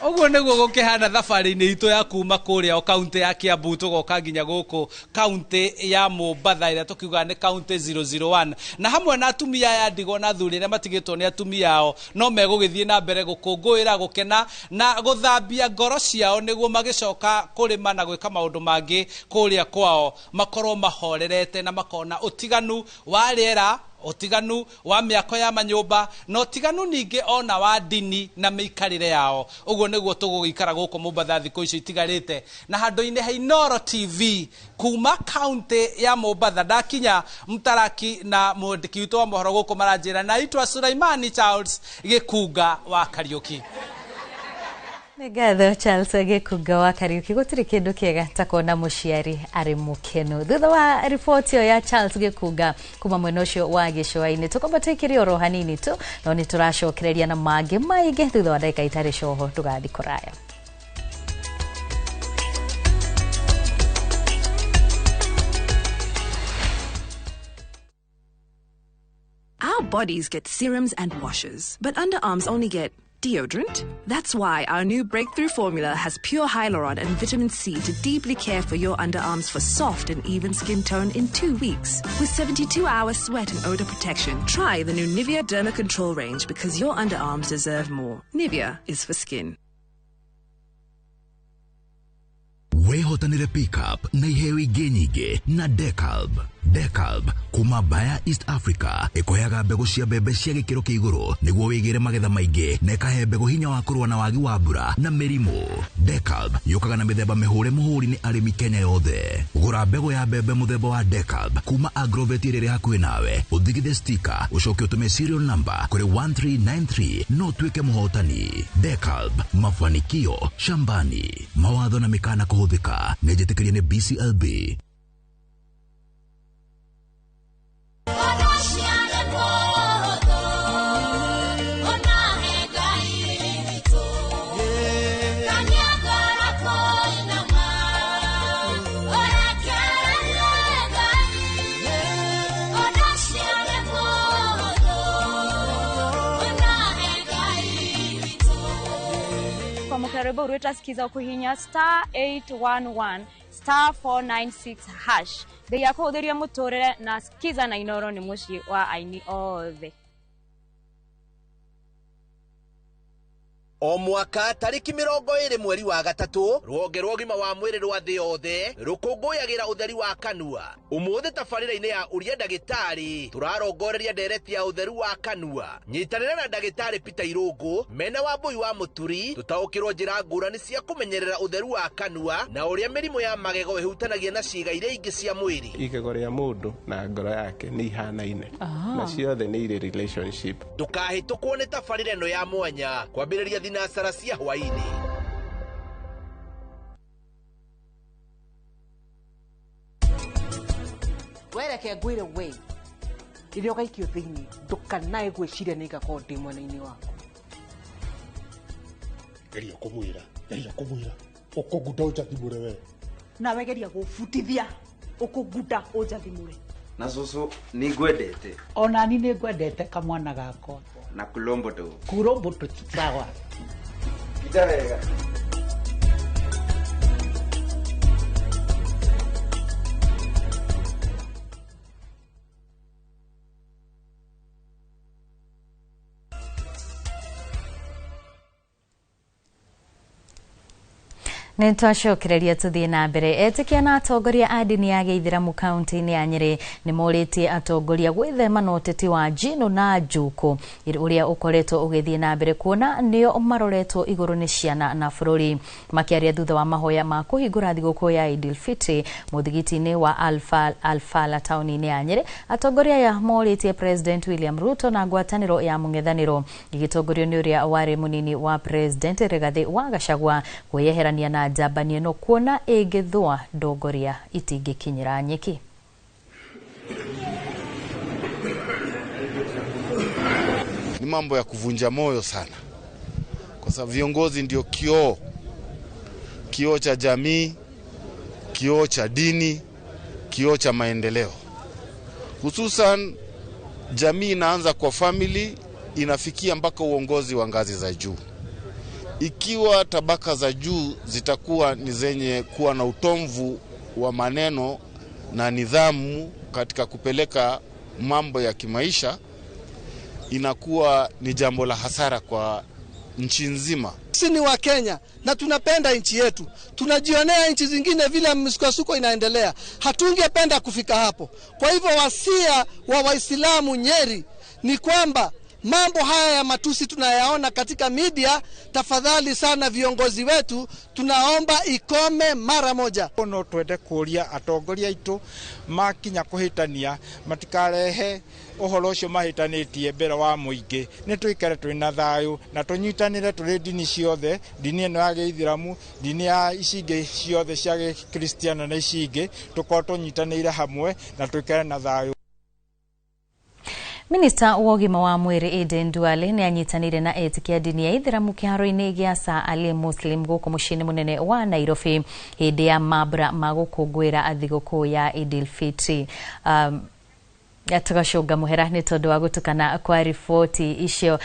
Ũguo nĩguo gũkĩhana thabarĩ-inĩ itũ ya kuma kũrĩa o kaunti ya Kiambu tũgoka nginya gũkũ kaunti ya Mombatha ĩrĩa tũkiugaga nĩ kaunti 001, na hamwe na atumia aya ndigwa na athuri arĩa matigĩtwo nĩ atumia ao no megũgĩthiĩ na mbere gũkũngũĩra, gũkena na gũthambia ngoro ciao nĩguo magĩcoka kũrĩma na gwĩka maũndũ mangĩ kũrĩa kwao makorwo mahorerete na makona ũtiganu wa rĩera, ũtiganu wa mĩako ya manyũmba na ũtiganu ningĩ ona wa ndini na mĩikarĩre yao. Ũguo nĩguo tũgũgĩikara gũkũ Mombatha thikũ icio itigarĩte na handũ-inĩ ha Inooro TV kuma kaunti ya Mombatha. Ndakinya Mtaraki na mwandĩki witũ wa mohoro gũkũ maranjĩra naitwa Sulaimani Charles Gĩkunga wa Kariũki. Nĩ ngatho Charles Gĩkunga wa Kariũki. Gũtirĩ kĩndũ kĩega ta kuona mũciari arĩ mũkenu. Thutha wa riboti ĩyo ya Charles Gĩkunga kuma mwena ũcio wa gĩcũa-inĩ, tũkwamba tũikĩrie oro hanini tu, no nĩ tũracokereria na mangĩ maingĩ thutha wa ndagĩka itarĩ coho. Ndũgathiĩ kũraya. Our bodies get serums and washes, but underarms only get deodorant. That's why our new breakthrough formula has pure hyaluron and vitamin C to deeply care for your underarms for soft and even skin tone in 2 weeks. With 72-hour sweat and odor protection, try the new Nivea Derma Control range because your underarms deserve more. Nivea is for skin. Wehotanire pickup na iheo ingĩ nyingĩ na Decalb. Decalb kuma Bayer East Africa ĩkũheaga mbegũ cia mbembe cia gĩkĩro kĩa igũrũ nĩguo wĩgĩre magetha maingĩ na ĩkahe mbegũ hinya wa kũrũa na wagi wa mbura na mĩrimũ. Decalb yũkaga na mĩthemba mĩhũre mũhũri nĩ arĩmi Kenya yothe. Gũra mbegũ ya mbembe mũthemba wa Decalb kuma Agrovet ĩrĩa ĩrĩ hakuhĩ nawe, ũthigithe stika, ũcoke ũtũme serial number kũrĩ 1393 no ũtuĩke mũhotani. Decalb, mafanikio shambani. Mawatho na mĩkana kũhũthĩka nĩ njĩtĩkĩrie nĩ BCLB. Rwĩmbo rwĩta skiza ũkũhihinya star 811 star 496 hash. Ngai akũhũthĩrie mũtũrĩre na skiza na Inoro nĩ mũciĩ wa aini othe. O mwaka tarĩki 20 mweri wa gatatũ, rũhonge rwa ũgima wa mwĩrĩ rwa thĩ yothe rũkũngũyagĩra ũtheri wa kanua. Ũmũthĩ tabarĩra-inĩ ya ũria ndagĩtarĩ tũrarongoreria ndereti ya ũtheru wa kanua. Nyitanĩra na ndagĩtarĩ Peter Irũngũ mena Wambui wa Mũturi tũtaũkĩrwo njĩra ngũrani cia kũmenyerera ũtheru wa kanua na ũrĩa mĩrimũ ya magego ĩhutanagia na ciĩga iria ingĩ cia mwĩrĩ. Igego rĩa mũndũ na ngoro yake nĩ ihanaine na ciothe nĩ irĩ relationship. Ndũkahĩtũkwo nĩ tabarĩra ĩno ya mwanya kwambĩrĩria thinasara cia hwaĩ-inĩ. Wereke ngwĩre we rĩrĩa ũgaikio thĩinĩ ndũkanae gwĩciria nĩ ngakorwo ndĩ mwena-inĩ waku. Geria kũmwĩra, geria kũmwĩra ũkũngunda ũnjathimũre we. Nawe geria gũbutithia ũkũngunda ũnjathimũre. Na cũcũ nĩ ngwendete. Onani nĩ ngwendete kamwana gakwa. Na kulombo tu. Kulombo tu sawa. Ita wega. Nĩ twacokereria tũthiĩ na mbere. Etĩkia na atongoria a ndini ya gĩithĩramu kaunti-inĩ ya Nyĩrĩ nĩ morĩtie atongoria gwĩthema na ũteti wa njino na njũkũ ũrĩa ũkoretwo ũgĩthiĩ na mbere kuona nĩo maroretwo igũrũ nĩ ciana na bũrũri. Makĩaria thutha wa mahoya ma kũhingũra thigũkũ ya Idil Fitri mũthigiti-inĩ wa Alfala taũni-inĩ ya Nyĩrĩ, atongoria aya morĩtie President William Ruto na ngwatanĩro ya mũng'ethanĩro ĩgĩtongorio nĩ ũrĩa warĩ mũnini wa President Rigathĩ wa Gachagua kwĩyeherania na njambania ĩno kuona ĩngĩthũa ndongoria itingĩkinyĩra nyeki. Ni mambo ya kuvunja moyo sana, kwa sababu viongozi ndio kioo, kioo cha jamii, kioo cha dini, kioo cha maendeleo. Hususan jamii inaanza kwa family, inafikia mpaka uongozi wa ngazi za juu. Ikiwa tabaka za juu zitakuwa ni zenye kuwa na utomvu wa maneno na nidhamu katika kupeleka mambo ya kimaisha, inakuwa ni jambo la hasara kwa nchi nzima. Sisi ni wa Kenya na tunapenda nchi yetu. Tunajionea nchi zingine vile msukosuko inaendelea. Hatungependa kufika hapo. Kwa hivyo wasia wa Waislamu Nyeri ni kwamba mambo haya ya matusi tunayaona katika media, tafadhali sana viongozi wetu, tunaomba ikome mara moja. No twende kuria atongoria aitu makinya kuhitania matikarehe uhoro ucio mahitanitie mbere wa muingi. Ni tuikare twina thayu na tunyitanire turi ndini ciothe, ndini ino ya gĩithĩramu, ndini ya ici ingĩ ciothe cia gĩkristiano na ici ingĩ, tukorwo tunyitanĩire hamwe na tuikare na thayu. Minista wa ũgima wa mwĩrĩ Aden Duale nĩ anyitanĩire na etĩkia ndini ya ithĩramu kĩharo-inĩ gĩa Sir Ali Muslim gũkũ mũciĩ-inĩ mũnene wa Nairobi hĩndĩ ya mambura ma gũkũngũĩra thigũkũ ya Idil Fitri. Tũgacũnga mũhera nĩ tondũ wa gũtukana kwa riboti icio.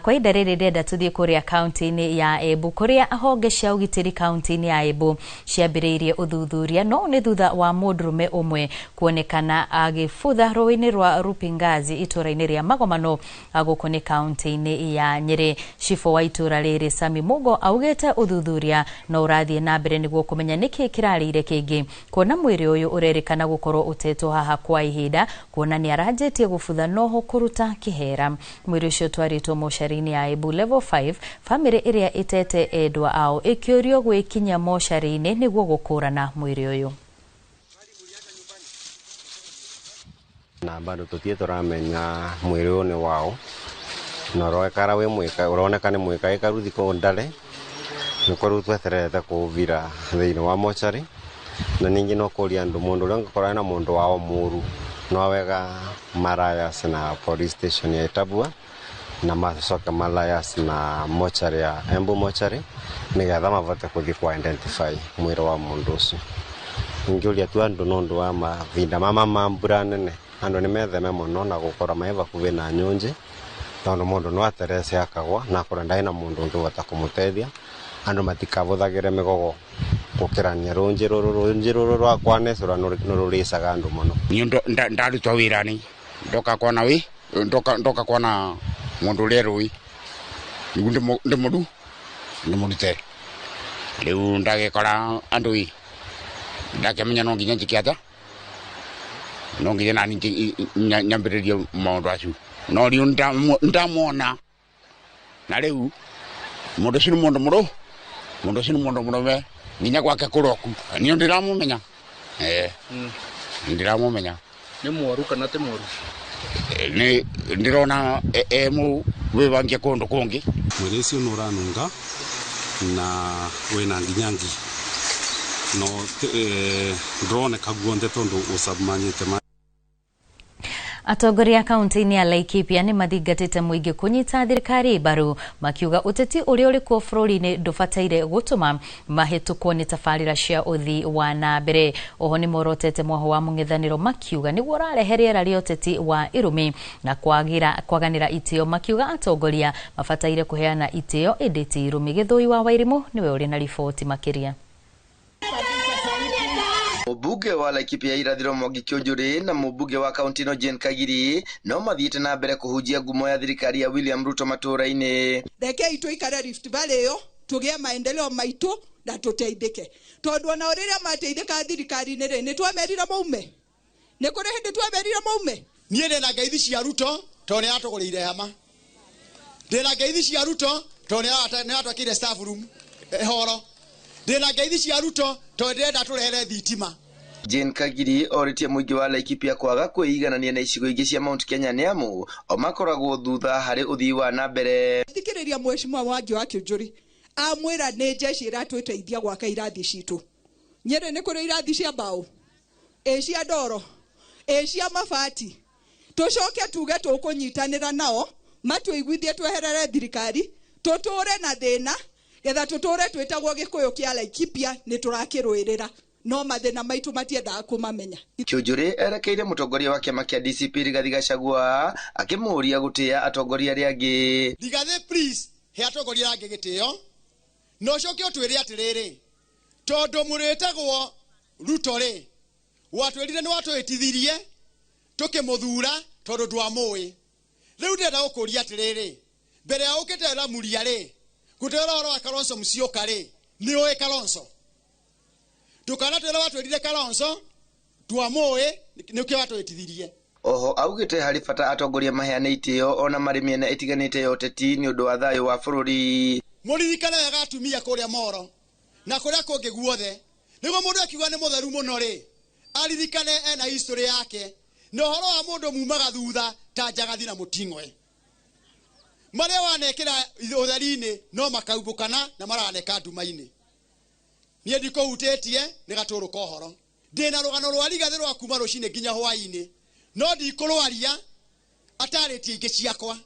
Kwa ihinda rĩrĩ ndĩrenda tũthiĩ kũrĩa kaunti-inĩ ya Embu kũrĩa honge cia ũgitĩri kaunti-inĩ ya Embu ciambĩrĩirie ũthuthuria, no nĩ thutha wa mũndũrũme ũmwe kuonekana agĩbutha rũĩ-inĩ rwa Rupingazi itũũra-inĩ rĩa Magomano gũkũ nĩ kaunti-inĩ ya Nyĩrĩ. Cibũ wa itũũra rĩrĩ Sami Mugo augĩte ũthuthuria no ũrathiĩ na mbere nĩguo kũmenya nĩkĩ kĩrarĩire kĩngĩ, kuona mwĩrĩ ũyũ ũrerĩkana gũkorwo ũtetwo haha kwa ihinda, kuona nĩ aranjĩtie gũbutha noho kũruta kĩhera. Mwĩrĩ ũcio ũtwarĩtwo mocarĩ-inĩ ya Embu level 5, bamĩrĩ ĩrĩa ĩtete endwa ao ĩkĩũrio gwĩkinyia mocarĩ-inĩ nĩguo gũkũrana mwĩrĩ ũyũ. Na bado tutie tũramenya mwĩrĩ ũyũ nĩ wao na ũronekana wĩ mwĩka, ũroneka nĩ mwĩka ĩkaruthi kũu ndare nĩkuo rĩu twetererete kũũvira thĩinĩ wa mocarĩ. Na ningĩ no kũria andũ mũndũ ũrĩa ũngĩkorwo na mũndũ wao mũru no wega marayas na police station ya Itabua na macoke malayas na mochari ya Embu mochari nigetha mavote kuthi kwa identify mwĩrĩ wa mũndũ ũcio. Ngĩũria tu andũ no ũndũ wa mavinda mama ma mbura nene andũ nĩ metheme mũno na gũkorwo me hakuhĩ na nyũnjĩ tondũ mũndũ no aterece akagwa na akorwo ndarĩ na mũndũ ũngĩhota kũmũteithia. Andu matikavũthagĩre mĩgogo gũkĩrania rũnjĩ rũrũ rũnjĩ rũrũ rwa kwa Nesora nĩ rũrĩcaga andũ mũno. Niĩ ndarutwo wĩra-nĩ ndoka kuona wĩ ndoka kuona mũndũ ũrĩa rũĩ rĩu ndĩmũru ndĩmũrute rĩu ndagĩkora andũ ĩ ndakĩmenya no nginya njĩke atĩa no nginya nani nyambĩrĩrie maũndũ acio no rĩu ndamwona na rĩu mũndũ ũcio nĩ mũndũ mũrũ mũndũ ũcio nĩ mũndũ mũrũme nginya gwake kũroku niĩ ndĩramũmenya ndĩramũmenya. Nĩ mworu kana ti mworu? Nĩ ndĩrona e mũwĩbangie kũndũ kũngĩ. Mwĩrĩ ũcio nĩ ũranunga na wĩna nginya ngi no ndũroneka guothe tondũ ũcamanyĩte. Atongoria kaunti-inĩ ya Laikipia nĩ mathingatĩte mũingĩ kũnyita thirikari mbaru makiuga ũteti ũrĩa ũrĩ kuo bũrũri-inĩ ndũbataire gũtũma mahĩtũkwo nĩ tabarĩra cia ũthii wa na mbere. Oho nĩ morotete mwaho wa mũng'ethanĩro makiuga nĩguo ũrarehe rĩera rĩa ũteti wa irumi na kwaganĩra itĩo, makiuga atongoria mabataire kũheana itĩo ĩndĩ ti irumi. Gĩthũi wa Wairimũ nĩwe ũrĩ na riboti makĩria. Mũmbunge wa Laikipia Irathĩro Mwangi Kĩũnjũrĩ na mũmbunge wa kaunti ĩno Jane Kagiri no mathiĩte na mbere kũhunjia ngumo ya thirikari ya William Ruto matũũra-inĩ. Rekei tũikare Rift Valley ĩyo tũgĩe maendeleo maitũ na tũteithĩke, tondũ ona rĩrĩa mateithĩka thirikari-inĩ rĩ nĩ twamerire maume, nĩ kũrĩ hĩndĩ twamerire maume. Niĩ ndĩna ngeithi cia Ruto tondũ nĩ aratũgũrĩire hema, ndĩna ngeithi cia Ruto tondũ nĩ aratwakĩire staff room horo, ndĩna ngeithi cia Ruto tondũ ndĩrenda tũrehere thitima. Jane Kagiri orĩtie mũingĩ wa Laikipia kwaga kwĩiganania na icigo ingĩ cia Mount Kenya nĩ amu o makoragwo thutha harĩ ũthii wa na mbere. Thikĩrĩria mheshimiwa Mwangi wa Kĩũnjũrĩ amwĩra nĩ jeshi ĩratũteithia gwaka irathi citũ. Nyĩrĩ nĩ kũrĩ irathi cia mbaũ, ĩ cia ndoro, ĩ cia mabati. Tũcoke tuge tũkũnyitanĩra nao matũiguithie tweherere thirikari tũtũre na thĩna getha tũtũre twĩtagwo Gĩkũyũ kĩa Laikipia nĩ tũrakĩrũĩrĩra no mathĩna maitũ matiendaga kũmamenya. Kĩũnjũrĩ erekeire mũtongoria wa kĩama kĩa DCP Rigathi Gachagua akĩmũũria gũtĩĩa atongoria arĩa angĩ. Rigathi please he atongoria arĩa angĩ gĩtĩo na ũcoke ũtwĩre atĩrĩrĩ tondũ mũrĩtagwo Ruto rĩ watwĩrire nĩ watwĩtithirie tũkĩmũthura tondũ ndwamũĩ. Rĩu ndĩrenda gũkũria atĩrĩrĩ mbere ya ũkĩte Lamuria rĩ gũtwĩra ũhoro wa Kalonzo Musyoka rĩ nĩ ũĩ Kalonzo ndũkanatwĩre watwĩrire Kalonzo ndwamũĩ nĩkĩo watwĩtithirie. Oho augĩte harĩ bata atongoria maheane itĩo ona marĩ mĩena ĩtiganĩte ya ũteti nĩ ũndũ wa thayũ wa bũrũri. Mũririkane wega atumia kũrĩa Moro na kũrĩa kũngĩ guothe nĩguo mũndũ akiuga nĩ mũtheru mũno rĩ aririkane ena history yake na ũhoro wa mũndũ mumaga thutha ta njagathi na mũting'oe marĩa wanekĩra ũtheri-inĩ no makaumbũkana na maraneka nduma-inĩ. Niĩ ndikũhutĩtie nĩ gatũrũ ka ũhoro ndĩna rũgano rwa Rigathĩ rwa kuma rũcinĩ nginya hwaĩ-inĩ no ndikũrwaria atarĩtie ingĩ ciakwa.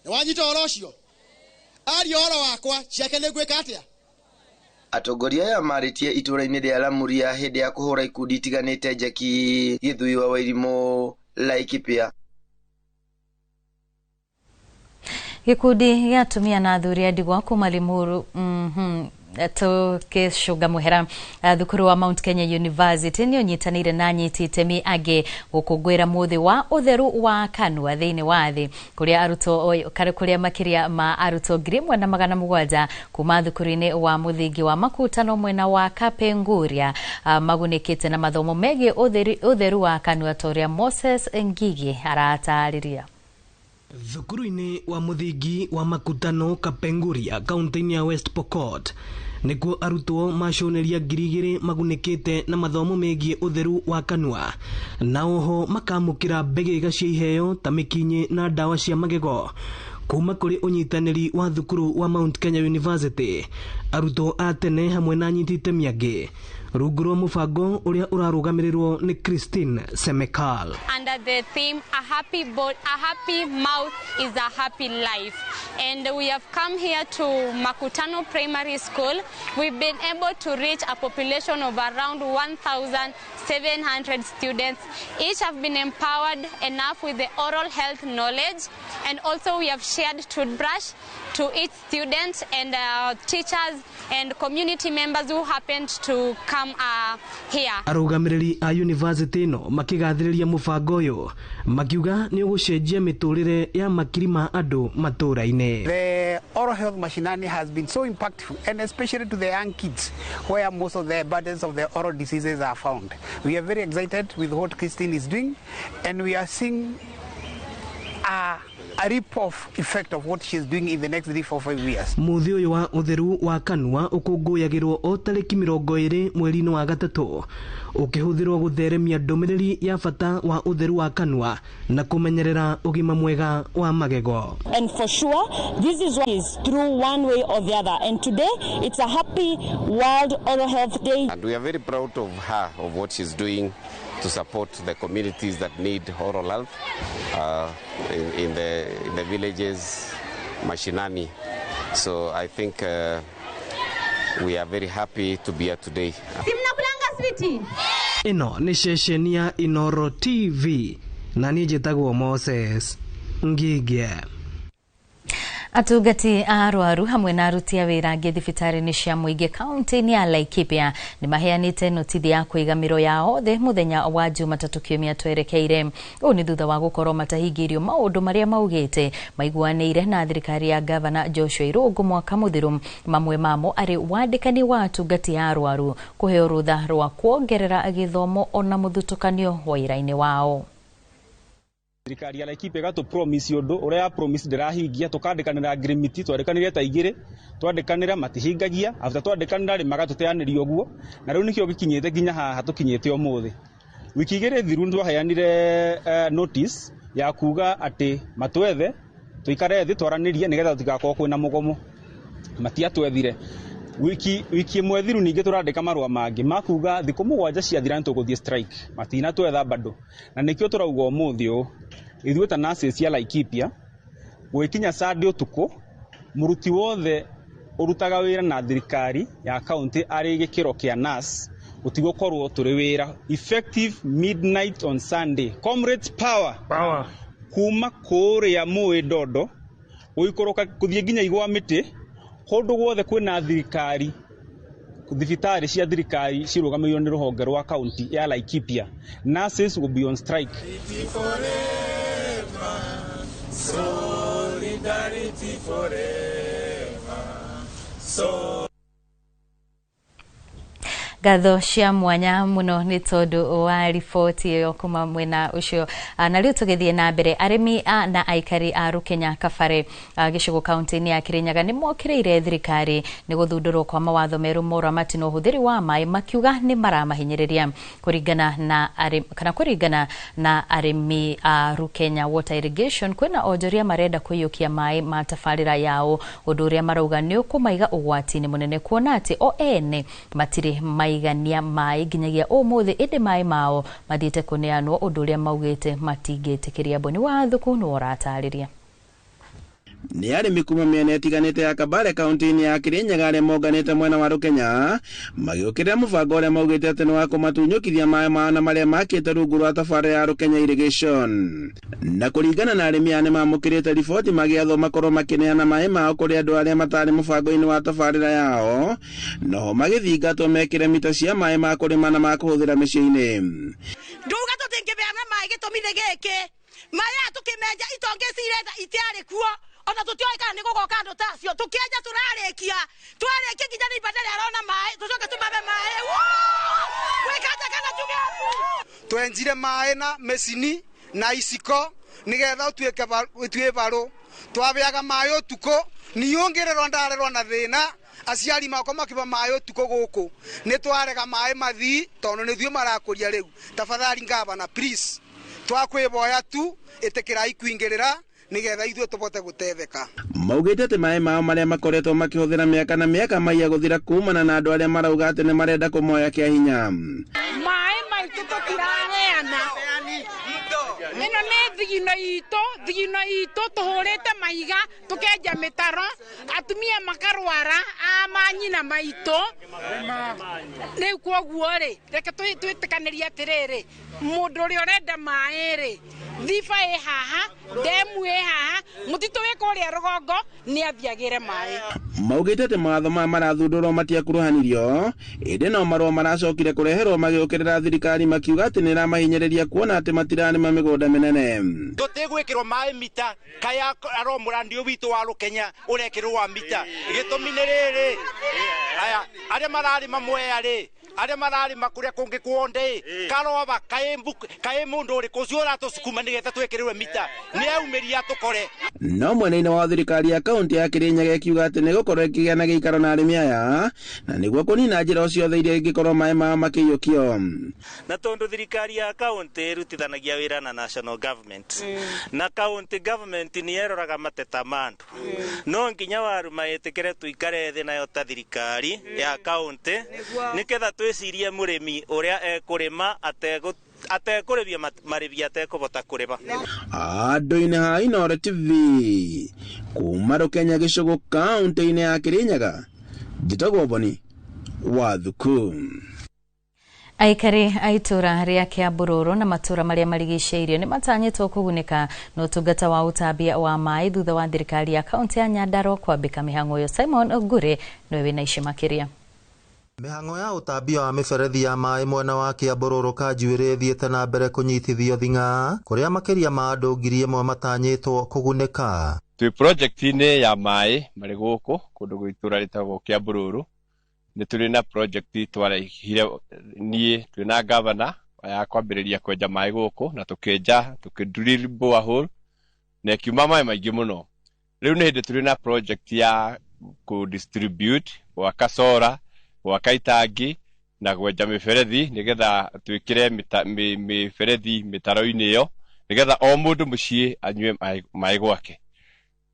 Nĩ wanyita ũhoro ũcio? Aria ũhoro wakwa ciake nĩ ngwĩka atĩa? Atongoria aya marĩtie itũũra-inĩ rĩa Lamuria hĩndĩ ya kũhũra ikundi itiganĩte njeki. Gĩthui wa Wairimũ, Laikipia. Gĩkundi gĩa atumia na athuri a ndigwa kuma Limuru tukicunga muhera thukuru wa Mount Kenya University nĩ ũnyitanĩire na anyiti itemi angĩ gũkũngũĩra mũthĩ wa ũtheru wa kanua thĩinĩ wa thĩ kũrĩa arutwo kũrĩa makĩria ma arutwo 1700 kuma thukuru-inĩ wa mũthingi wa Makutano mwena wa Kapenguria magunĩkĩte na mathomo megiĩ ũtheru wa kanua ta ũrĩa Moses Ngigi aratarĩria. Thukuru-inĩ wa mũthingi wa Makutano Kapenguria kaunti-inĩ ya West Pokot nĩkuo arutwo maconeria 2000 magunĩkĩte na mathomo megiĩ ũtheru wa kanua na oho makamũkĩra mbegega cia iheo ta mĩkinyĩ na ndawa cia magego kuma kũrĩ ũnyitanĩri wa thukuru wa Mount Kenya University arutwo a tene hamwe na anyiti itemi angĩ rungu rwa mũbango ũrĩa ũrarũgamĩrĩrwo nĩ Christine Semekal. Under the theme a happy mouth is a happy life, and we have come here to Makutano Primary School. We've been able to reach a population of around 1,700 students. Each have been empowered enough with the oral health knowledge, and also we have shared toothbrush, to each student and teachers and community members who happened to come here. Arũgamĩrĩri a yunivasĩtĩ ĩno makĩgathĩrĩria mũbango ũyũ makiuga nĩ ũgũcenjia mĩtũrĩre ya makiri ma andũ matũũra-inĩ. The oral health mashinani has been so impactful, and especially to the young kids, where most of the burdens of the oral diseases are found. We are very excited with what Christine is doing, and we are seeing a rip-off effect of what she's doing in the next 3, 4, 5 years. Mũthĩ ũyũ wa ũtheru wa kanua ũkũngũyagĩrwo o tarĩki 20 mweri-inĩ wa gatatũ ũkĩhũthĩrwo gũtheremia ndũmĩrĩri ya bata wa ũtheru wa kanua na kũmenyerera ũgima mwega wa magego. And for sure, this is what is through one way or the other. And today, it's a happy World Oral Health Day. And we are very proud of her, of what she's doing to support the communities that need oral health in the villages, mashinani. So I think we are very happy to be here today. Ĩno nĩ ceceni ya Inoro TV na niĩ njĩtagwo Moses Ngige. Atungati a arwaru hamwe na aruti a wĩra angĩ thibitarĩ-inĩ cia mũingĩ kaunti-inĩ ya Laikipia nĩ maheanĩte notithi ya kũiga mĩro yao thĩ mũthenya wa Jumatatũ kiumia twerekeire. Ũũ nĩ thutha wa gũkorwo matahingĩirio maũndũ marĩa maugĩte maiguanĩire na thirikari ya Gavana Joshua Irũngũ mwaka mũthiru, mamwe mamo arĩ wandĩkani wa atungati a arwaru kũheo rũtha rwa kuongerera gĩthomo ona mũthutũkanio wĩra-inĩ wao. Thirikari ya Laikipia ĩgatũ promise ũndũ ũrĩa ya promise ndĩrahingia, tũkandĩkanĩra agreement twandĩkanĩre ta igĩrĩ twandĩkanĩra matihingagia, after twandĩkanĩra rĩ magatũteanĩria ũguo, na rĩu nĩkĩo gĩkinyĩte nginya haha tũkinyĩte ũmũthĩ. Wiki igĩrĩ thiru nĩtwaheanire notice ya kuga atĩ matwethe tũikare thĩ twaranĩrie nĩgetha tũtigakorwo kwĩna mũgomo, matiatwethire. Wiki ĩmwe thiru ningĩ tũrandĩka marũa mangĩ ma kuga thikũ 7 ciathira nĩtũgũthiĩ strike, matinatwetha bado, na nĩkĩo tũrauga ũmũthĩ ũũ ithuĩ ta nurses cia Laikipia gwĩkinya Sunday ũtukũ mũruti wothe ũrutaga wĩra na thirikari ya county arĩ gĩkĩro kĩa nurse gũtigũkorwo tũrĩ wĩra effective midnight on Sunday. Comrades power, power. Kuma kũrĩa mũĩ Ndondo gũikũrũka gũthiĩ nginya igwa mĩtĩ kũndũ guothe kwĩna thirikari thibitarĩ cia thirikari cirũgamĩrĩirwo nĩ rũhonge rwa county ya Laikipia, nurses will be on strike. Solidarity forever. So Ngatho cia mwanya muno nĩ tondũ wa riboti ĩyo kuma mwena ũcio. Na rĩu tũgĩthiĩ na mbere, arĩmi na aikari a Rukenya Kabare gĩcigo kaunti-inĩ ya Kirinyaga nĩ mokĩrĩire thirikari nĩ gũthundũrwo kwa mawatho merũ ma ũramati na ũhũthĩri wa maĩ, makiuga nĩ maramahinyĩrĩria. Kũringana na arĩmi a Rukenya Water Irrigation, kwĩna onjoria marenda kũiyũkia maĩ ma tabarĩra yao, ũndũ ũrĩa marauga nĩ ũkũmaiga ũgwati-inĩ mũnene kuona atĩ o ene matirĩ maigania maĩ nginyagia ũmũthĩ, ĩndĩ maĩ mao mathiĩte kũneanwo, ũndũ ũrĩa maugĩte matingĩtĩkĩria. Mboni wa Thuku nĩwe ũratarĩria. Nĩ arĩmi kuma mĩena ĩtiganĩte ya Kabare kaunti-inĩ ya Kirinyaga arĩa monganĩte mwena wa Rukenya magĩũkĩrĩra mũbango ũrĩa maugĩte atĩ nĩ wa kũmatunyũkithia maĩ mao na marĩa makĩte rungu rwa tabarĩra ya Rukenya Irrigation. Na kũringana na arĩmi aya nĩmamũkĩrĩte riboti magĩathwo makorwo makĩneana maĩ mao kũrĩ andũ arĩa matarĩ mũbango-inĩ wa tabarĩra yao, noho magĩthingatwo mekĩre mita cia maĩ ma kũrĩma na ma kũhũthĩra mĩciĩ-inĩ. Nduga tũtingĩbeana maĩ gĩtũmi nĩ gĩkĩ, maĩ aya tũkĩmenja itonga ici irenda itiarĩ kuo, ona tũtioĩ kana nĩ gũgoka andũ ta acio, tũkĩenja tũrarĩkia, twarĩkia nginya nĩ ibanda arona maĩ, tũcoke tũmabe maĩ. Gwĩkata kana tuge twenjire maĩ na mĩcini na iciko nĩgetha ũtuĩke barũ, twabeaga maĩ ũtukũ, niĩ ũngĩrerwo ndarerwo na thĩna, aciari makwa makiba maĩ ũtukũ gũkũ, nĩ twarega maĩ mathii tondũ nĩ ithuĩ marakũria rĩu. Tafadhali ngavana please, twakwĩboya tu ĩtĩkĩrai kũingĩrĩra nĩgetha ithuĩ tũbote gũtetheka. Maugĩte atĩ maĩ mao marĩa makoretwo makĩhũthĩra mĩaka na mĩaka maiya gũthira kumana na andũ arĩa marauga atĩ nĩ marenda kũmoya kĩa hinya. Maĩ maitũ tũtiraheana, ĩno nĩ Thigino itũ, thigino itũ tũhũrĩte mahiga, tũkenja mĩtaro, atumia makarwara a manyina maitũ. Rĩu kwoguo rĩ, reke twĩtĩkanĩrie atĩrĩrĩ, mũndũ ũrĩa ũrenda maĩ rĩ, thiba ĩ haha, ndemu ĩ haha, mũtitũ wĩ kũrĩa rũgongo, nĩ athiagĩre maĩ. Maugĩte atĩ mawatho maya marathundũrwo matiakuruhanirio, ĩndĩ no marũa maracokire kũreherwo magĩũkĩrĩra thirikari makiuga atĩ nĩ ĩramahinyĩrĩria kuona atĩ matirarĩma mĩgũnda mĩnene. Tũtigwĩkĩrwo maĩ mita kaya aro mũrandi witũ wa Rũkenya ũrekĩrwo wa mita. Gĩtũmi nĩ rĩrĩ, aya arĩa mararĩma Mwea rĩ, arĩa mararĩma kũrĩa kũngĩ kuonde karoba kaĩ mũndũ ũrĩkũ ũcio ũratũcukuma nĩgetha twĩkĩrĩrwe mita nĩ aumĩria tũkore. No mwena-inĩ wa thirikari ya kaunti ya Kirinyaga ĩkiuga atĩ nĩ gũkorwo ĩkĩgĩa na gĩikaro na arĩmi aya na nĩguo kũnina njĩra ciothe iria ingĩkorwo maĩ mao makĩiyũkio. Na tondũ thirikari ya kaunti ĩrutithanagia wĩra na national government, na county government nĩ eroraga mateta ma andũ, no nginya waru maĩtĩkĩre tũikare thĩ nayo ta thirikari ya kaunti nĩgetha twĩcirie mũrĩmi ũrĩa ekũrĩma atekũrĩbia marĩbia atekũbota kũrĩba. Andũ-inĩ ha Inooro TV kuma Rũkenya gĩcũgũ kaunti-inĩ ya Kirinyaga, njĩtagwo Boni wa Thuku. Aikari a itũra rĩa Kĩambururu na matũra marĩa marigicĩirio nĩ matanyĩtwo kũgunĩka na ũtungata wa ũtambia wa maĩ thutha wa thirikari ya kaunti ya Nyandarua kwambĩka mĩhang'o ĩyo. Simon Ngure nĩwe wĩna ici makĩria. Mĩhang'o ya ũtambia wa mĩberethi ya maĩ mwena wa Kĩambururu Kanjuĩrĩ ĩthiĩte na mbere kũnyitithio thing'a kũrĩa makĩria ma andũ 1,000 matanyĩtwo kũgunĩka. Twĩ project-inĩ ya maĩ marĩ gũkũ kũndũ gwĩ itũra rĩtagwo Kĩambururu. Nĩ tũrĩ na project twarehire niĩ twĩ na governor ya kwambĩrĩria kwenja maĩ gũkũ na tũkĩenja tũkĩ-drill borehole na ĩkiuma maĩ maingĩ mũno. Rĩu nĩ hĩndĩ tũrĩ na project ya kũ-distribute, gwaka solar, gwaka itangi na kwenja mĩberethi nĩgetha twĩkĩre mĩberethi mĩtaro-inĩ ĩyo nĩgetha o mũndũ mũciĩ anyue maĩ gwake.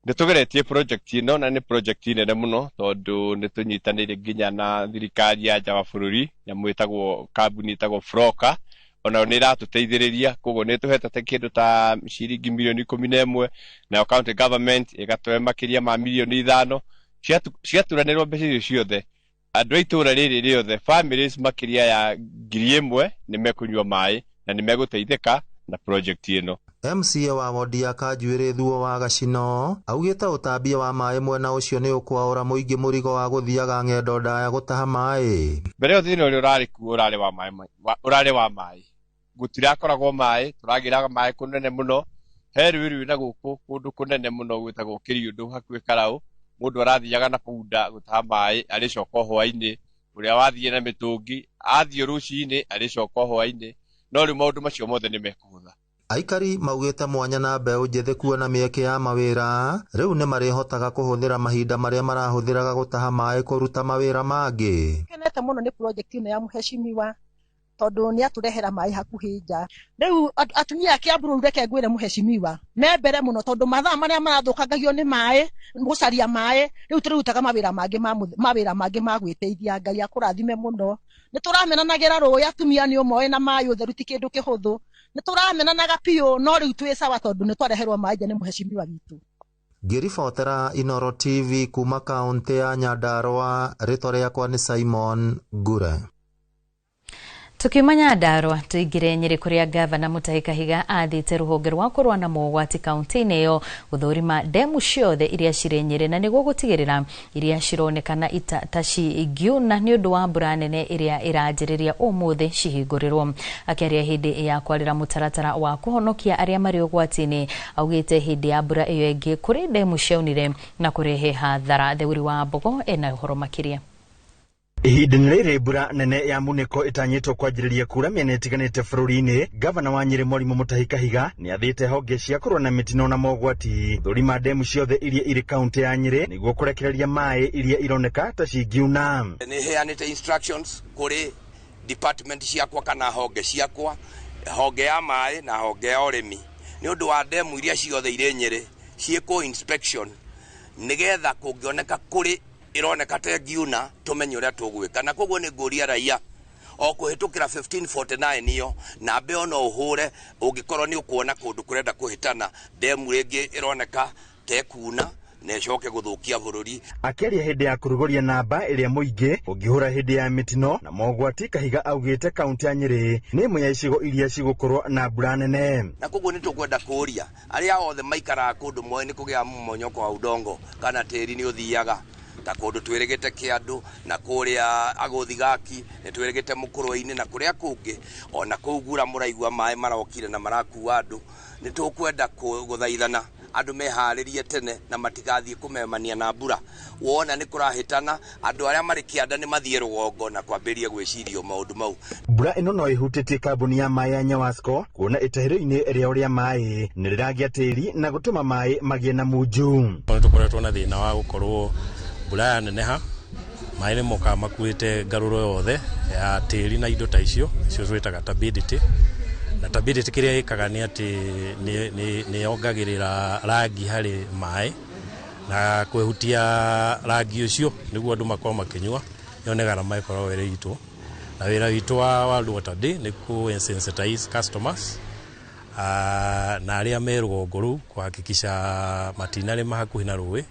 Nĩ tũgeretie project ĩno na nĩ project nene mũno tondũ nĩ tũnyitanĩire nginya na thirikari ya nja wa bũrũri, nyamũ ĩtagwo kambuni ĩtagwo Froka, onayo nĩ ĩratũteithĩrĩria, koguo nĩ ĩtũhete ta kĩndũ ta ciringi milioni 11, nayo county government ĩgatũhe makĩria ma milioni 5. Ciaturanĩrwo mbeca icio ciothe, andũ a itũra rĩrĩ rĩothe families makĩria ya 1,000 nĩ mekũnyua maĩ na nĩ megũteithĩka na project ĩno. MCA wa wodi ya Kanjuĩrĩ Thuo wa Gacino augĩte ũtambia wa maĩ mwena ũcio nĩ ũkwaũra mũingĩ mũrigo wa gũthiaga ng'endo ndaya gũtaha maĩ. Mbere ĩyo thĩna ũrĩa ũrarĩ kuo ũrarĩ wa maĩ, ũrarĩ wa maĩ, gũtirakoragwo maĩ, tũragĩraga maĩ kũnene mũno, he rũĩ rwĩna gũkũ kũndũ kũnene mũno gwĩtagwo Kĩriũndũ hakuhĩ Karaũ, mũndũ arathiaga na bunda gũtaha maĩ arĩcoka hwainĩ, ũrĩa wathiĩ na mĩtũngi athiĩ rũcinĩ arĩcoka hwainĩ, no rĩu maũndũ macio mothe nĩ mekũhũtha. Aikari maugĩte mwanya na mbeũ njĩthĩ kuona mĩeke ya mawĩra rĩu nĩ marĩhotaga kũhũthĩra mahinda marĩa marahũthĩraga gũtaha maĩ kũruta mawĩra mangĩ. Kenete mũno nĩ project ĩno ya mũhecimiwa tondũ nĩ atũrehera maĩ hakuhĩ nja. Rĩu atumia a Kĩambururu reke ngwĩre mũhecimiwa me mbere mũno tondũ mathaa marĩa marathũkangagio nĩ maĩ gũcaria maĩ rĩu tũrĩrutaga mawĩra mangĩ mawĩra mangĩ ma gwĩteithia. Ngai akũrathime mũno. Nĩ tũramenanagĩra rũĩ atumia nĩ ũmoĩ na maĩ ũtheru ti kĩndũ kĩhũthũ. Nĩ tũramenanaga biũ no rĩu twĩ sawa tondũ nĩ twareherwo maĩ nja nĩ mũhecimiwa witũ. Ngĩribotera Inooro TV kuma kaunti ya Nyandarua, rĩtwa rĩakwa nĩ Simon Ngure. Tukiuma Nyandarua tuingire Nyeri kuria gavana Mutahi Kahiga athite ruhonge rwa kurũa na mogwati kaunti-inĩ ĩyo gũthũrima ndemu ciothe iria cirĩ Nyeri na nĩguo gũtigĩrĩra iria cironekana ta cingiuna nĩ ũndũ wa mbura nene ĩrĩa ĩranjĩrĩria ũmũthĩ cihingũrĩrwo. Akĩaria hĩndĩ ya kwarĩra mũtaratara wa kũhonokia arĩa marĩ ũgwati-inĩ, augĩte hĩndĩ ya mbura ĩyo ĩngĩ kũrĩ ndemu ciaunire na kũrehe hathara. Theuri wa Mbogo ena ũhoro makĩria. Ihinda-inĩ rĩrĩ mbura nene ya munĩko ĩtanyĩtwo kwanjĩrĩria kura mĩena ĩtiganĩte bũrũri-inĩ, gavana wa Nyeri Mwarimũ Mutahi Kahiga nĩathĩte honge cia kũrũa na mĩtino na mogwati thũrima ndemu ciothe iria irĩ kaunti ya Nyeri nĩguo kũrekereria maĩ iria ironeka ta cingiuna. Nĩ heanĩte instructions kũrĩ department ciakwa kana honge ciakwa, honge ya maĩ na honge ya ũrĩmi, nĩ ũndũ wa ndemu iria ciothe irĩ Nyeri ciĩkwo inspection nĩgetha kũngĩoneka kũrĩ ironeka ta ngiuna tumenye uria tugwika. Na koguo ni nguria raia O kũhĩtũkĩra 1549 iyo namba ĩyo no ũhũre ũngĩkorwo nĩ ũkuona kũndũ kũrenda kũhĩtana ndemu rĩngĩ ĩroneka tekuna na ĩcoke gũthũkia bũrũri. Akĩaria hĩndĩ ya kũrugũria namba ĩrĩa mũingĩ ũngĩhũra hĩndĩ ya mĩtino na mogwati, Kahiga augĩte kaunti ya Nyĩrĩ nĩ ĩmwe ya icigo iria cigũkorwo na mbura nene. Na koguo nĩ tũkwenda kũũria arĩa othe maikaraga kũndũ moĩ nĩ kũgĩa mmonyoko wa udongo kana tĩri nĩ ũthiaga ta kũndũ twĩrĩgĩte Kĩandũ na kũrĩa Agũthigaki nĩ twĩrĩgĩte Mũkũrwe-inĩ na kũrĩa kũngĩ ona kũu Ngura mũraigua maĩ marokire na marakua andũ. Nĩ tũkwenda gũthaithana andũ meharĩrie tene na matigathiĩ kũmemania na mbura. Wona nĩ kũrahĩtana andũ arĩa marĩ kĩanda nĩ mathiĩ rũgongo na kwambĩrĩria gwĩcirio maũndũ mau. Mbura ĩno no ĩhutĩtie kambuni ya maĩ ya Nyawasco kuona itahĩro-inĩ rĩao rĩa maĩ nĩ rĩragĩa tĩri na gũtũma maĩ magĩe na munju. Nĩ tũkoretwo na thĩna wa gũkorwo mbura yaneneha maĩ nĩ mokaga makuĩte ngarũro yothe ya tĩri na indo ta icio icio twĩtaga turbidity. Na turbidity kĩrĩa ĩkaga nĩ atĩ nĩ yongagĩrĩra rangi harĩ maĩ na kwehutia rangi ũcio nĩguo andũ makorwo makĩnyua ĩyo nĩ gharama ĩkoragwo ĩrĩ itũ. Na wĩra witũ wa World Water Day nĩ kũ sensitize customers na arĩa me rũgongo rũu kũhakikisha matinarĩma hakuhĩ na rũĩ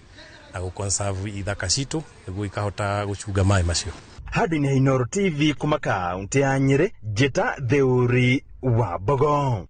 na gũ-conserve ithaka citũ nĩguo ikahota gũcunga maĩ macio. Handũ-inĩ ha Inooro TV kuma kaunti ya Nyĩrĩ, Njĩta Theuri wa Mbogo.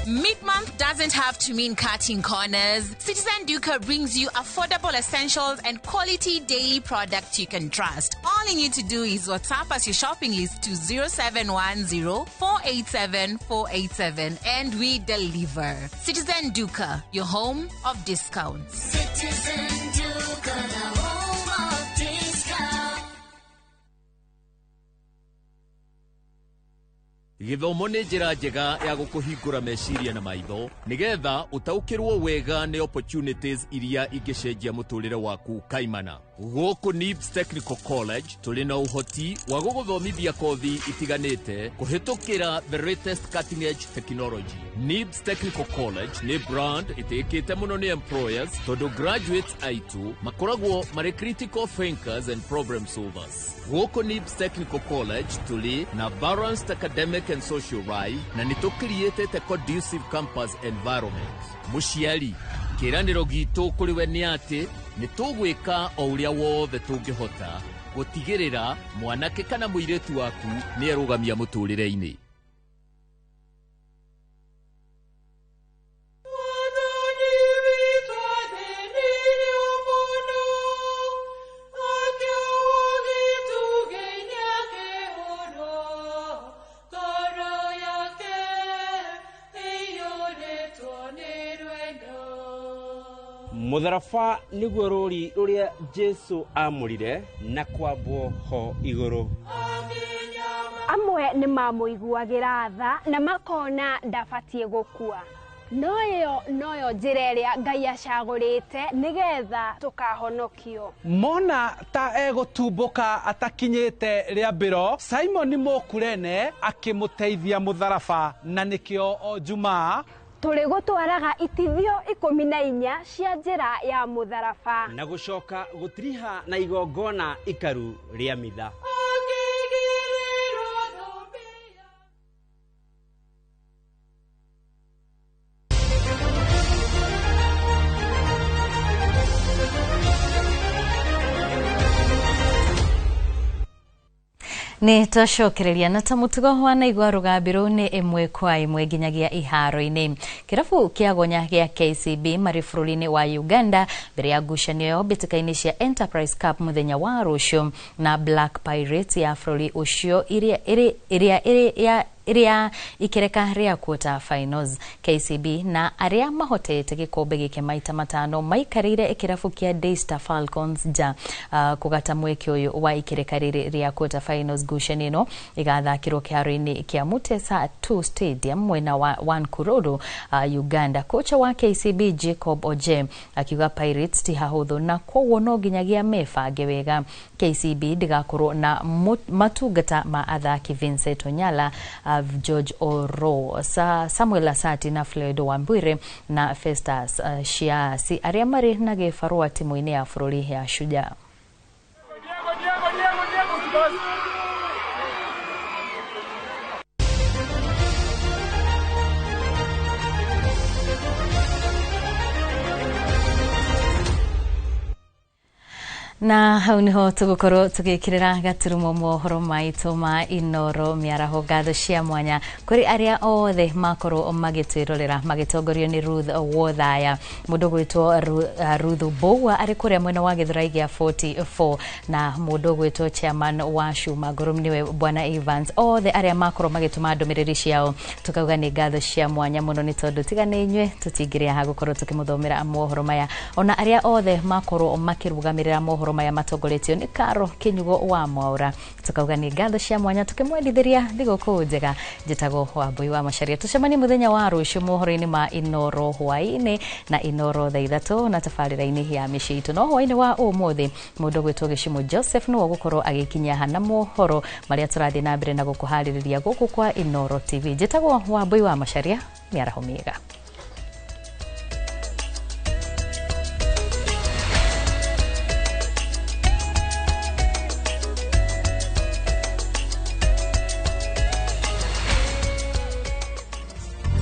Mid-month doesn't have to mean cutting corners. Citizen Duka brings you affordable essentials and quality daily products you can trust. All you need to do is WhatsApp us your shopping list to 0710 487 487 and we deliver. Citizen Duka, your home of discounts. Citizen Duka, the home of discounts. Gĩthomo nĩ njĩra njega ya gũkũhingũra meciria na maitho nĩgetha ũtaũkĩrwo wega nĩ opportunities iria ingĩcenjia mũtũrĩre waku kaimana. Gũkũ NIBS Technical College tũrĩ na ũhoti wa gũgũthomithia kothi itiganĩte kũhĩtũkĩra the latest cutting edge technology. NIBS Technical College nĩ brand ĩtĩkĩte mũno nĩ employers tondũ graduates aitũ makoragwo marĩ critical thinkers and problem solvers. Gũkũ NIBS Technical College tũrĩ na balanced academic and social life na nĩ tũcreatĩte conducive campus environment. Mũciari, kĩĩranĩro gitũ kũrĩ we nĩ atĩ nĩ tũgwĩka o ũrĩa wothe tũngĩhota gũtigĩrĩra mwanake kana mũirĩtu waku nĩ erũgamia mũtũrĩre-inĩ. Mũtharaba nĩguo rũri rũrĩa Jesu amũrire na kwambwo ho igũrũ. Amwe nĩ mamũiguagĩra tha na makona ndabatiĩ gũkua. No ĩyo noyo njĩra ĩrĩa Ngai acagũrĩte nĩgetha tũkahonokio. Mona ta egũtumbũka atakinyĩte rĩambĩro, Simon Mũkurene akĩmũteithia mũtharaba na nĩkĩo o Jumaa tũrĩ gũtwaraga itithio 14 cia njĩra ya mũtharaba na gũcoka gũtiriha na igongona ikaru rĩa mitha. Nĩ twacokereria na ta mũtugo wanaigua rũgambi rũu nĩ ĩmwe kwa ĩmwe nginyagia iharo-inĩ. Kĩrabu kĩa gonya gĩa KCB marĩ bũrũri-inĩ wa Uganda mbere ya ngucanio yao mbĩtĩka-inĩ cia Enterprise Cup mũthenya wa rũciũ na Black Pirates ya bũrũri ũcio ĩrĩa ikereka rĩa quarter finals. KCB na arĩa mahotete gĩkombe gĩkĩ maita matano maikarĩire kĩrabu kĩa Daystar Falcons nja kũgata mweke ũyũ wa ikereka rĩrĩ rĩa quarter finals. Ngucanio ĩno ĩgathakĩrwo kĩharo-inĩ kĩa Mutesa 2 Stadium mwena wa Wankurodo, Uganda. Kocha wa KCB Jacob Oje akiuga Pirates ti hahũthũ na koguo no nginyagia mebange wega. KCB ndĩgakorwo na matungata ma athaki Vincent Onyala, George Oro, Samuel Asati na Floyd Wambwire na Festus Shiasi arĩa marĩ na gĩbarũa timu-inĩ ya bũrũri ya Shujaa. Na hau niho tugukorwo tugikirira gaturumo mohoro maitu ma Inoro miaraho. Ngatho cia mwanya kuri aria othe makorwo magitwirorera magitongorio ni Ruth Wothaya, mundu gwitwo Ruth Bowa ari kuria mwena wa Githurai gia 44, na mundu gwitwo chairman wa Cuma Nguru niwe Bwana Evans. Othe aria makorwo magituma ndumiriri ciao tukauga ni ngatho cia mwanya muno, ni tondu tiga ni inyue tutingĩrĩa ha gukorwo tukimuthomera mohoro maya. Ona aria othe makorwo makirugamirira mohoro maya matongoretio ni Karo Kinyugo wa Mwaura, tukauga ni ngatho cia mwanya tukimwendithiria thigũkũ njega. Njĩtagwo Wambui wa Macharia, tucemanie muthenya wa rũciũ mohoro-inĩ ma Inoro hwaĩ-inĩ na Inoro thaa 3 na tabarĩra-inĩ ya mĩciĩ itũ. No hwaĩ-inĩ wa ũmũthĩ mũndũ gwĩtwo Gĩcimo Joseph nĩwe ũgũkorwo agĩkinyia hana mohoro marĩa tũrathiĩ na mbere na gũkũharĩrĩria gũkũ kwa Inoro TV. Njĩtagwo Wambui wa Macharia, mĩaraho mĩega.